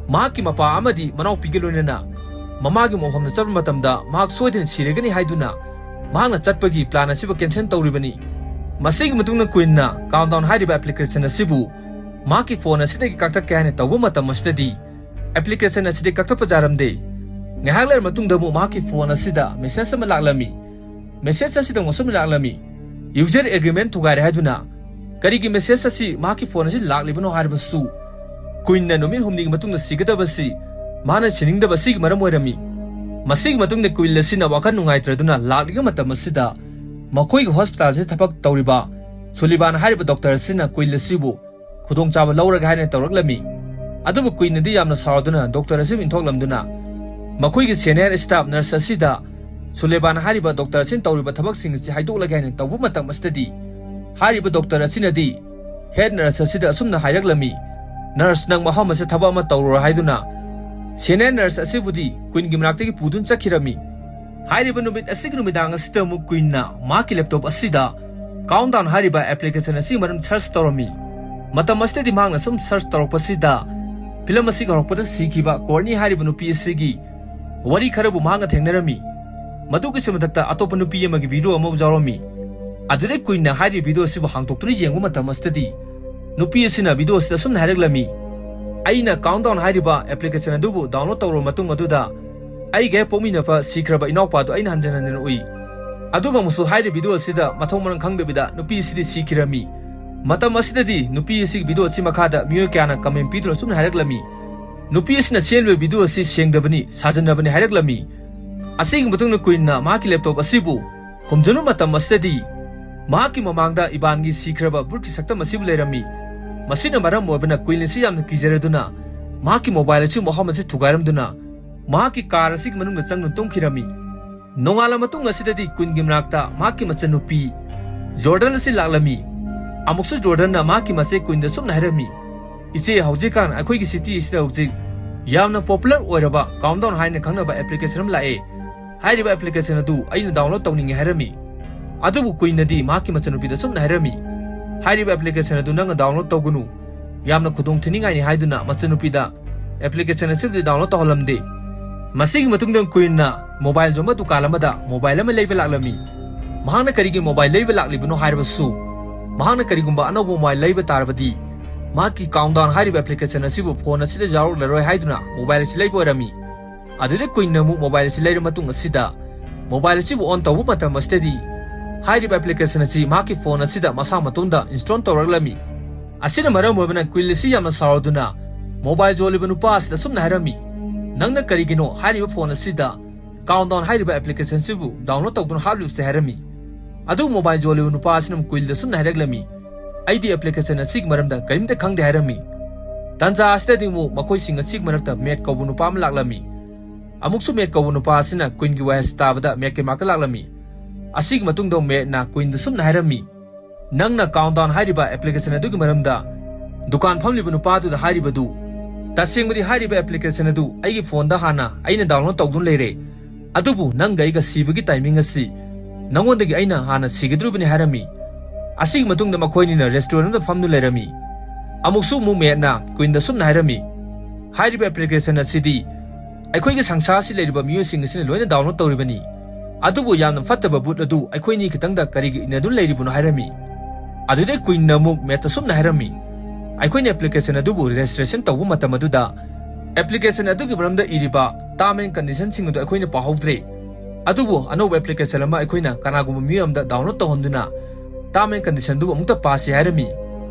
ꯃꯍꯥꯛꯀꯤ ꯃꯄꯥ ꯑꯃꯗꯤ ꯃꯅꯥꯎꯄꯤꯒ ꯂꯣꯏꯅꯅ ꯃꯃꯥꯒꯤ ꯃꯣꯡꯐꯝꯗ ꯆꯠꯄ ꯃꯇꯝꯗ ꯃꯍꯥꯛ ꯁꯣꯏꯗꯅ ꯁꯤꯔꯒꯅꯤ ꯍꯥꯏꯗꯨꯅ ꯃꯍꯥꯛꯅ ꯆꯠꯄꯒꯤ ꯄ꯭ꯂꯥꯟ ꯑꯁꯤꯕꯨ ꯀꯦꯟꯁꯦꯜ ꯇꯧꯔꯤꯕꯅꯤ꯫ ꯃꯁꯤꯒꯤ ꯃꯇꯨꯡꯗ ꯀ꯭ꯋꯤꯟꯅ ꯀꯥꯎꯟꯗꯥꯎꯟ ꯍꯥꯏꯔꯤꯕ ꯑꯦꯄ꯭ꯂꯤꯀꯦꯁꯟ ꯑꯁꯤꯕꯨ ꯃꯍꯥꯛꯀꯤ ꯐꯣꯟ ꯑꯁꯤꯗꯒꯤ ꯀꯛꯊꯠꯀꯦ ꯍꯥꯏꯅ ꯇꯧꯕ ꯃꯇꯝ ꯑꯁꯤꯗꯗꯤ, ꯑꯦꯄ꯭ꯂꯤꯀꯦꯁꯟ ꯑꯁꯤꯗꯤ ꯀꯛꯊꯠꯄ ꯌꯥꯔꯝꯗꯦ꯫ ꯉꯥꯏꯍꯥꯛ ꯂꯩꯔ ꯃꯇꯨꯡꯗ ꯑꯃꯨꯛ ꯃꯍꯥꯛꯀꯤ ꯐꯣꯟ ꯑꯁꯤꯗ ꯃꯦꯁꯦꯖ ꯑꯃ ꯂꯥꯛꯂꯝꯃꯤ꯫ ꯃꯦꯁꯦꯖ ꯑꯁꯤꯗ ꯑꯃꯨꯛ ꯑꯁꯨꯝꯅ ꯂꯥꯛꯂꯝꯃꯤ, "ꯌꯨꯖꯔ ꯑꯦꯒ꯭ꯔꯤꯃꯦꯟ ꯊꯨꯒꯥꯏꯔꯦ" ꯍꯥꯏꯗꯨꯅ꯫ ꯀꯔꯤꯒꯤ ꯃꯦꯁꯦꯖ ꯑꯁꯤ ꯃꯍꯥꯛꯀꯤ ꯐꯣꯟ ꯑꯁꯤ ꯂꯥꯛꯂꯤꯕꯅꯣ ꯍꯥꯏꯔꯕꯁꯨ, ꯀ꯭ꯋꯤꯟꯅ ꯅꯨꯃꯤꯠ ꯍꯨꯝꯅꯤꯒꯤ ꯃꯇꯨꯡꯗ ꯁꯤꯒꯗꯕꯁꯤ ꯃꯥꯅ ꯁꯤꯅꯤꯡꯗꯕ ꯑꯁꯤꯒꯤ ꯃꯔꯝ ꯑꯣꯏꯔꯝꯃꯤ꯫ ꯃꯁꯤꯒꯤ ꯃꯇꯨꯡꯗ ꯀ꯭ꯋꯤꯟ ꯑꯁꯤꯅ ꯋꯥꯈꯜ ꯅꯨꯡꯉꯥꯏꯇ꯭ꯔꯗꯨꯅ ꯂꯥꯛꯂꯤꯕ ꯃꯇꯝ ꯑꯁꯤꯗ ꯃꯈꯣꯏꯒꯤ ꯍꯣꯁꯄꯤꯇꯥꯜꯁꯤꯗ ꯊꯕꯛ ꯇꯧꯔꯤꯕ ꯁꯨꯂꯤꯕꯥꯟ ꯍꯥꯏꯔꯤꯕ ꯗꯣꯛꯇꯔ ꯑꯁꯤꯅ ꯀ꯭ꯋꯤꯟ ꯑꯁꯤꯕꯨ ꯈꯨꯗꯣꯡꯆꯥꯕ ꯂꯧꯔꯒꯦ ꯍꯥꯏꯅ ꯇꯧꯔꯛꯂꯝꯃꯤ꯫ ꯑꯗꯨꯕꯨ ꯀ꯭ꯋꯤꯟꯅꯗꯤ ꯌꯥꯝꯅ ꯁꯥꯎꯗꯨꯅ ꯗꯣꯛꯇꯔ ꯑꯁꯤꯕꯨ ꯏꯟꯊꯣꯛꯂꯝꯗꯨꯅ ꯃꯈꯣꯏꯒꯤ ꯁꯦꯅꯤꯌꯔ ꯁ꯭ꯇꯥꯐ ꯅꯔꯁ ꯑꯁꯤꯗ ꯁꯨꯂꯦꯕꯥꯟ ꯍꯥꯏꯔꯤꯕ ꯗꯣꯛꯇꯔ ꯑꯁꯤꯅ ꯇꯧꯔꯤꯕ ꯊꯕꯛꯁꯤꯡ ꯑꯁꯤ ꯍꯥꯏꯗꯣꯛꯂꯒꯦ ꯍꯥꯏꯅ ꯇꯧꯕ ꯃꯇꯝ ꯑꯁꯤꯗꯗꯤ, ꯍꯥꯏꯔꯤꯕ ꯗꯣꯛꯇꯔ ꯑꯁꯤꯅꯗꯤ ꯍꯦꯗ ꯅꯔꯁ ꯑꯁꯤꯗ ꯑꯁꯨꯝꯅ ꯍꯥꯏꯔꯛꯂꯝꯃꯤ, "ꯅꯔꯁ, ꯅꯪ ꯃꯐꯝ ꯑꯁꯤꯗ ꯊꯕꯛ ꯑꯃ ꯇꯧꯔꯨꯔꯣ" ꯍꯥꯏꯗꯨꯅ ꯁꯦꯅꯤꯌꯔ ꯅꯔꯁ ꯑꯁꯤꯕꯨꯗꯤ ꯀ꯭ꯋꯤꯟꯒꯤ ꯃꯅꯥꯛꯇꯒꯤ ꯄꯨꯗꯨꯅ ꯆꯠꯈꯤꯔꯝꯃꯤ꯫ ꯍꯥꯏꯔꯤꯕ ꯅꯨꯃꯤꯠ ꯑꯁꯤꯒꯤ ꯅꯨꯃꯤꯗꯥꯡ ꯑꯁꯤꯗ ꯑꯃꯨꯛ ꯀ꯭ꯋꯤꯟꯅ ꯃꯍꯥꯛꯀꯤ ꯂꯦꯞꯇꯣꯞ ꯑꯁꯤꯗ ꯀꯥꯎꯟꯗꯥꯎꯟ ꯍꯥꯏꯔꯤꯕ ꯑꯦꯄ꯭ꯂꯤꯀꯦꯁꯟ ꯑꯁꯤꯒꯤ ꯃꯔꯝ ꯁꯔꯆ ꯇꯧꯔꯝꯃꯤ꯫ ꯃꯇꯝ ꯑꯁꯤꯗꯗꯤ ꯃꯍꯥꯛꯅ ꯁꯨꯝ ꯁꯔꯆ ꯇꯧꯔꯛꯄꯁꯤꯗ ꯐꯤꯂꯝ ꯑꯁꯤꯒꯤ ꯍꯧꯔꯛꯄꯗ ꯁꯤꯈꯤꯕ ꯀꯣꯔꯅꯤ ꯍꯥꯏꯔꯤꯕ ꯅꯨꯄꯤ ꯑꯁꯤꯒꯤ ꯋꯥꯔꯤ ꯈꯔꯕꯨ ꯃꯍꯥꯛꯅ ꯊꯦꯡꯅꯔꯝꯃꯤ꯫ ꯃꯗꯨꯒꯤꯁꯨ ꯃꯊꯛꯇ ꯑꯇꯣꯞꯄ ꯅꯨꯄꯤ ꯑꯃꯒꯤ ꯚꯤꯗꯤꯑꯣ ꯑꯃ ꯌꯥꯎꯔꯝꯃꯤ꯫ ꯑꯗꯨꯗꯩ ꯀ꯭ꯋꯤꯟꯅ ꯍꯥꯏꯔꯤꯕ ꯚꯤꯗꯤꯑꯣ ꯑꯁꯤꯕꯨ ꯍꯥꯡꯗꯣꯛꯇꯨꯅ ꯌꯦꯡꯕ ꯃꯇꯝ ꯑꯁꯤꯗꯗꯤ ꯅꯨꯄꯤ ꯑꯁꯤꯅ ꯚꯤꯗꯤꯑꯣ ꯑꯁꯤꯗ ꯑꯁꯨꯝꯅ ꯍꯥꯏꯔꯛꯂꯝꯃꯤ, "ꯑꯩꯅ ꯀꯥꯎꯟꯗꯥꯎꯟ ꯍꯥꯏꯔꯤꯕ ꯑꯦꯄ꯭ꯂꯤꯀꯦꯁꯟ ꯑꯗꯨꯕꯨ ꯗꯥꯎꯟꯂꯣꯗ ꯇꯧꯔꯕ ꯃꯇꯨꯡ ꯑꯗꯨꯗ ꯑꯩꯒ ꯍꯦꯛ ꯄꯣꯛꯃꯤꯟꯅꯕ ꯁꯤꯈ꯭ꯔꯕ ꯏꯅꯥꯎꯄꯥꯗꯨ ꯑꯩꯅ ꯍꯟꯖꯤꯟ ꯍꯟꯖꯤꯟ ꯎꯏ꯫ ꯑꯗꯨꯒ ꯑꯃꯨꯛꯁꯨ ꯍꯥꯏꯔꯤꯕ ꯚꯤꯗꯤꯑꯣ ꯑꯁꯤꯗ ꯃꯊꯣꯡ ꯃꯔꯝ ꯈꯪꯗꯕꯤꯗ ꯅꯨꯄꯤ ꯑꯁꯤꯗꯤ ꯁꯤꯈꯤꯔꯝꯃꯤ꯫ ꯃꯇꯝ ꯑꯁꯤꯗꯗꯤ ꯅꯨꯄꯤ ꯑꯁꯤꯒꯤ ꯚꯤꯗꯤꯑꯣ ꯑꯁꯤ ꯃꯈꯥꯗ ꯃꯤꯑꯣꯏ ꯀꯌꯥꯅ ꯀꯃꯦꯟ ꯄꯤꯗꯨꯅ ꯑꯁꯨꯝꯅ ꯍꯥꯏꯔꯛꯂꯝꯃꯤ, ꯅꯨꯄꯤ ꯑꯁꯤꯅ ꯁꯦꯝꯂꯤꯕ ꯚꯤꯗꯤꯑꯣ ꯑꯁꯤ ꯁꯦꯡꯗꯕꯅꯤ, ꯁꯥꯖꯟꯅꯕꯅꯤ" ꯍꯥꯏꯔꯛꯂꯝꯃꯤ꯫ ꯑꯁꯤꯒꯤ ꯃꯇꯨꯡꯗ ꯀ꯭ꯋꯤꯟꯅ ꯃꯍꯥꯛꯀꯤ ꯂꯦꯞꯇꯣꯞ ꯑꯁꯤꯕꯨ ꯈꯨꯝꯖꯤꯟꯕ ꯃꯇꯝ ꯑꯁꯤꯗꯗꯤ ꯃꯍꯥꯛꯀꯤ ꯃꯃꯥꯡꯗ ꯏꯕꯥꯟꯒꯤ ꯁꯤꯈ꯭ꯔꯕ ꯚꯨꯠꯀꯤ ꯁꯛꯇꯝ ꯑꯁꯤꯕꯨ ꯂꯩꯔꯝꯃꯤ꯫ ꯃꯁꯤꯅ ꯃꯔꯝ ꯑꯣꯏꯕꯅ ꯀ꯭ꯋꯤꯟ ꯑꯁꯤ ꯌꯥꯝꯅ ꯀꯤꯖꯔꯗꯨꯅ ꯃꯍꯥꯛꯀꯤ ꯃꯣꯕꯥꯏꯜ ꯑꯁꯤ ꯃꯐꯝ ꯑꯁꯤ ꯊꯨꯒꯥꯏꯔꯝꯗꯨꯅ ꯃꯍꯥꯛꯀꯤ ꯀꯥꯔ ꯑꯁꯤꯒꯤ ꯃꯅꯨꯡꯗ ꯆꯪꯗꯨꯅ ꯇꯨꯝꯈꯤꯔꯝꯃꯤ꯫ ꯅꯣꯡꯉꯥꯜꯂ ꯃꯇꯨꯡ ꯑꯁꯤꯗꯗꯤ ꯀ꯭ꯋꯤꯟꯒꯤ ꯃꯅꯥꯛꯇ ꯃꯍꯥꯛꯀꯤ ꯃꯆꯟꯅꯨꯄꯤ ꯖꯣꯔꯗꯟ ꯑꯁꯤ ꯂꯥꯛꯂꯝꯃꯤ꯫ ꯑꯃꯨꯛꯁꯨ ꯖꯣꯔꯗꯟꯅ ꯃꯍꯥꯛꯀꯤ ꯃꯆꯦ ꯀ꯭ꯋꯤꯟꯗ ꯁꯨꯝꯅ ꯍꯥꯏꯔꯝꯃꯤ, "ꯏꯆꯦ, ꯍꯧꯖꯤꯛꯀꯥꯟ ꯑꯩꯈꯣꯏꯒꯤ ꯁꯤꯇꯤ ꯑꯁꯤꯗ ꯍꯧꯖꯤꯛ ꯌꯥꯝꯅ ꯄꯣꯄꯨꯂꯔ ꯑꯣꯏꯔꯕ ꯀꯥꯎꯟꯗꯥꯎꯟ ꯍꯥꯏꯅ ꯈꯪꯅꯕ ꯑꯦꯄ꯭ꯂꯤꯀꯦꯁꯟ ꯑꯃ ꯂꯥꯛꯑꯦ꯫ ꯍꯥꯏꯔꯤꯕ ꯑꯦꯄ꯭ꯂꯤꯀꯦꯁꯟ ꯑꯗꯨ ꯑꯩꯅ ꯗꯥꯎꯟꯂꯣꯗ ꯇꯧꯅꯤꯡꯉꯦ" ꯍꯥꯏꯔꯝꯃꯤ꯫ ꯑꯗꯨꯕꯨ ꯀ꯭ꯋꯤꯟꯅꯗꯤ ꯃꯍꯥꯛꯀꯤ ꯃꯆꯟꯅꯨꯄꯤꯗ ꯁꯨꯝꯅ ꯍꯥꯏꯔꯝꯃꯤ, "ꯍꯥꯏꯔꯤꯕ ꯑꯦꯄ꯭ꯂꯤꯀꯦꯁꯟ ꯑꯗꯨ ꯅꯪꯅ ꯗꯥꯎꯟꯂꯣꯗ ꯇꯧꯒꯅꯨ, ꯌꯥꯝꯅ ꯈꯨꯗꯣꯡ ꯊꯤꯅꯤꯡꯉꯥꯏꯅꯤ" ꯍꯥꯏꯗꯨꯅ ꯃꯆꯟꯅꯨꯄꯤꯗ ꯑꯦꯄ꯭ꯂꯤꯀꯦꯁꯟ ꯑꯁꯤꯕꯨꯗꯤ ꯗꯥꯎꯟꯂꯣꯗ ꯇꯧꯍꯜꯂꯝꯗꯦ꯫ ꯃꯁꯤꯒꯤ ꯃꯇꯨꯡꯗ ꯀ꯭ꯋꯤꯟꯅ ꯃꯣꯕꯥꯏꯜ ꯌꯣꯟꯕ ꯗꯨꯀꯥꯟ ꯑꯃꯗ ꯃꯣꯕꯥꯏꯜ ꯑꯃ ꯂꯩꯕ ꯂꯥꯛꯂꯝꯃꯤ꯫ ꯃꯍꯥꯛꯅ ꯀꯔꯤꯒꯤ ꯃꯣꯕꯥꯏꯜ ꯂꯩꯕ ꯂꯥꯛꯂꯤꯕꯅꯣ ꯍꯥꯏꯔꯕꯁꯨ, ꯃꯍꯥꯛꯅ ꯀꯔꯤꯒꯨꯝꯕ ꯑꯅꯧꯕ ꯃꯣꯕꯥꯏꯜ ꯂꯩꯕ ꯇꯥꯔꯕꯗꯤ, ꯃꯍꯥꯛꯀꯤ ꯀꯥꯎꯟꯗꯥꯎꯟ ꯍꯥꯏꯔꯤꯕ ꯑꯦꯄ꯭ꯂꯤꯀꯦꯁꯟ ꯑꯁꯤꯕꯨ ꯐꯣꯟ ꯑꯁꯤꯗ ꯌꯥꯎꯔꯛꯂꯔꯣꯏ ꯍꯥꯏꯗꯨꯅ ꯃꯣꯕꯥꯏꯜ ꯑꯁꯤ ꯂꯩꯕ ꯑꯣꯏꯔꯝꯃꯤ꯫ ꯑꯗꯨꯗ ꯀ꯭ꯋꯤꯟꯅ ꯑꯃꯨꯛ ꯃꯣꯕꯥꯏꯜ ꯑꯁꯤ ꯂꯩꯔꯕ ꯃꯇꯨꯡ ꯑꯁꯤꯗ, ꯃꯣꯕꯥꯏꯜ ꯑꯁꯤꯕꯨ ꯑꯣꯟ ꯇꯧꯕ ꯃꯇꯝ ꯑꯁꯤꯗꯗꯤ, ꯍꯥꯏꯔꯤꯕ ꯑꯦꯄ꯭ꯂꯤꯀꯦꯁꯟ ꯑꯁꯤ ꯃꯍꯥꯛꯀꯤ ꯐꯣꯟ ꯑꯁꯤꯗ ꯃꯁꯥ ꯃꯇꯣꯝꯗ ꯏꯟꯁꯇꯣꯜ ꯇꯧꯔꯛꯂꯝꯃꯤ꯫ ꯑꯁꯤꯅ ꯃꯔꯝ ꯑꯣꯏꯕꯅ ꯀ꯭ꯋꯤꯟ ꯑꯁꯤ ꯌꯥꯝꯅ ꯁꯥꯎꯔꯗꯨꯅ ꯃꯣꯕꯥꯏꯜ ꯌꯣꯜꯂꯤꯕ ꯅꯨꯄꯥ ꯑꯁꯤꯗ ꯑꯁꯨꯝꯅ ꯍꯥꯏꯔꯝꯃꯤ, "ꯅꯪꯅ ꯀꯔꯤꯒꯤꯅꯣ ꯍꯥꯏꯔꯤꯕ ꯐꯣꯟ ꯑꯁꯤꯗ ꯀꯥꯎꯟꯗꯥꯎꯟ ꯍꯥꯏꯔꯤꯕ ꯑꯦꯄ꯭ꯂꯤꯀꯦꯁꯟꯁꯤꯕꯨ ꯗꯥꯎꯟꯂꯣꯗ ꯇꯧꯗꯨꯅ ꯍꯥꯞꯂꯤꯕꯁꯦ?" ꯍꯥꯏꯔꯝꯃꯤ꯫ ꯑꯗꯨꯕꯨ ꯃꯣꯕꯥꯏꯜ ꯌꯣꯜꯂꯤꯕ ꯅꯨꯄꯥ ꯑꯁꯤꯅ ꯀ꯭ꯋꯤꯟꯗ ꯑꯁꯨꯝꯅ ꯍꯥꯏꯔꯛꯂꯝꯃꯤ, "ꯑꯩꯗꯤ ꯑꯦꯄ꯭ꯂꯤꯀꯦꯁꯟ ꯑꯁꯤꯒꯤ ꯃꯔꯝꯗ ꯀꯔꯤꯝꯇ ꯈꯪꯗꯦ" ꯍꯥꯏꯔꯝꯃꯤ꯫ ꯇꯥꯟꯖꯥ ꯑꯁꯤꯗꯗꯤ ꯑꯃꯨꯛ ꯃꯈꯣꯏꯁꯤꯡ ꯑꯁꯤꯒꯤ ꯃꯔꯛꯇ ꯃꯦꯠ ꯀꯧꯕ ꯅꯨꯄꯥ ꯑꯃ ꯂꯥꯛꯂꯝꯃꯤ꯫ ꯑꯃꯨꯛꯁꯨ ꯃꯦꯠ ꯀꯧꯕ ꯅꯨꯄꯥ ꯑꯁꯤꯅ ꯀ꯭ꯋꯤꯟꯒꯤ ꯋꯥꯍꯩ ꯑꯁꯤ ꯇꯥꯕꯗ ꯃꯦꯠꯀꯤ ꯃꯥꯏꯀꯩ ꯂꯥꯛꯂꯝꯃꯤ꯫ ꯑꯁꯤꯒꯤ ꯃꯇꯨꯡꯗ ꯃꯦꯠꯅ ꯀ꯭ꯋꯤꯟꯗ ꯁꯨꯝꯅ ꯍꯥꯏꯔꯝꯃꯤ, "ꯅꯪꯅ ꯀꯥꯎꯟꯗꯥꯎꯟ ꯍꯥꯏꯔꯤꯕ ꯑꯦꯄ꯭ꯂꯤꯀꯦꯁꯟ ꯑꯗꯨꯒꯤ ꯃꯔꯝꯗ ꯗꯨꯀꯥꯟ ꯐꯝꯂꯤꯕ ꯅꯨꯄꯥꯗꯨꯗ ꯍꯥꯏꯔꯤꯕꯗꯨ, ꯇꯁꯦꯡꯕꯗꯤ ꯍꯥꯏꯔꯤꯕ ꯑꯦꯄ꯭ꯂꯤꯀꯦꯁꯟ ꯑꯗꯨ ꯑꯩꯒꯤ ꯐꯣꯟꯗ ꯍꯥꯟꯅ ꯑꯩꯅ ꯗꯥꯎꯟꯂꯣꯗ ꯇꯧꯗꯨꯅ ꯂꯩꯔꯦ, ꯑꯗꯨꯕꯨ ꯅꯪꯒ ꯑꯩꯒ ꯁꯤꯕꯒꯤ ꯇꯥꯏꯃꯤꯡ ꯑꯁꯤ ꯅꯉꯣꯟꯗꯒꯤ ꯑꯩꯅ ꯍꯥꯟꯅ ꯁꯤꯒꯗꯧꯔꯤꯕꯅꯤ" ꯍꯥꯏꯔꯝꯃꯤ꯫ ꯑꯁꯤꯒꯤ ꯃꯇꯨꯡꯗ ꯃꯈꯣꯏꯅꯤꯅ ꯔꯦꯁꯇꯨꯔꯦꯟꯠ ꯑꯃꯗ ꯐꯝꯗꯨꯅ ꯂꯩꯔꯝꯃꯤ꯫ ꯑꯃꯨꯛꯁꯨ ꯑꯃꯨꯛ ꯃꯦꯠꯅ ꯀ꯭ꯋꯤꯟꯗ ꯁꯨꯝꯅ ꯍꯥꯏꯔꯝꯃꯤ, "ꯍꯥꯏꯔꯤꯕ ꯑꯦꯄ꯭ꯂꯤꯀꯦꯁꯟ ꯑꯁꯤꯗꯤ ꯑꯩꯈꯣꯏꯒꯤ ꯁꯪꯁꯥꯔꯁꯤ ꯂꯩꯔꯤꯕ ꯃꯤꯑꯣꯏꯁꯤꯡ ꯑꯁꯤꯅ ꯂꯣꯏꯅ ꯗꯥꯎꯟꯂꯣꯗ ꯇꯧꯔꯤꯕꯅꯤ꯫ ꯑꯗꯨꯕꯨ ꯌꯥꯝꯅ ꯐꯠꯇꯕ ꯕꯨꯠ ꯑꯗꯨ ꯑꯩꯈꯣꯏꯅꯤ ꯈꯤꯇꯪꯗ ꯀꯔꯤꯒꯤ ꯏꯟꯅꯗꯨꯅ ꯂꯩꯔꯤꯕꯅꯣ?" ꯍꯥꯏꯔꯝꯃꯤ꯫ ꯑꯗꯨꯗꯩ ꯀ꯭ꯋꯤꯟꯅ ꯑꯃꯨꯛ ꯃꯦꯠꯇ ꯁꯨꯝꯅ ꯍꯥꯏꯔꯝꯃꯤ, "ꯑꯩꯈꯣꯏꯅ ꯑꯦꯄ꯭ꯂꯤꯀꯦꯁꯟ ꯑꯗꯨꯕꯨ ꯔꯦꯖꯤꯁꯇ꯭ꯔꯦꯁꯟ ꯇꯧꯕ ꯃꯇꯝ ꯑꯗꯨꯗ ꯑꯦꯄ꯭ꯂꯤꯀꯦꯁꯟ ꯑꯗꯨꯒꯤ ꯃꯔꯝꯗ ꯏꯔꯤꯕ ꯇꯥꯔꯝ ꯑꯦꯟ ꯀꯟꯗꯤꯁꯟꯁꯤꯡ ꯑꯗꯨ ꯑꯩꯈꯣꯏꯅ ꯄꯥꯍꯧꯗ꯭ꯔꯦ꯫ ꯑꯗꯨꯕꯨ ꯑꯅꯧꯕ ꯑꯦꯄ꯭ꯂꯤꯀꯦꯁꯟ ꯑꯃ ꯑꯩꯈꯣꯏꯅ ꯀꯅꯥꯒꯨꯝꯕ ꯃꯤꯑꯣꯏ ꯑꯃꯗ ꯗꯥꯎꯟꯂꯣꯗ ꯇꯧꯍꯟꯗꯨꯅ ꯇꯥꯔꯝ ꯑꯦꯟ ꯀꯟꯗꯤꯁꯟꯗꯨ ꯑꯃꯨꯛꯇ ꯄꯥꯁꯤ" ꯍꯥꯏꯔꯝꯃꯤ꯫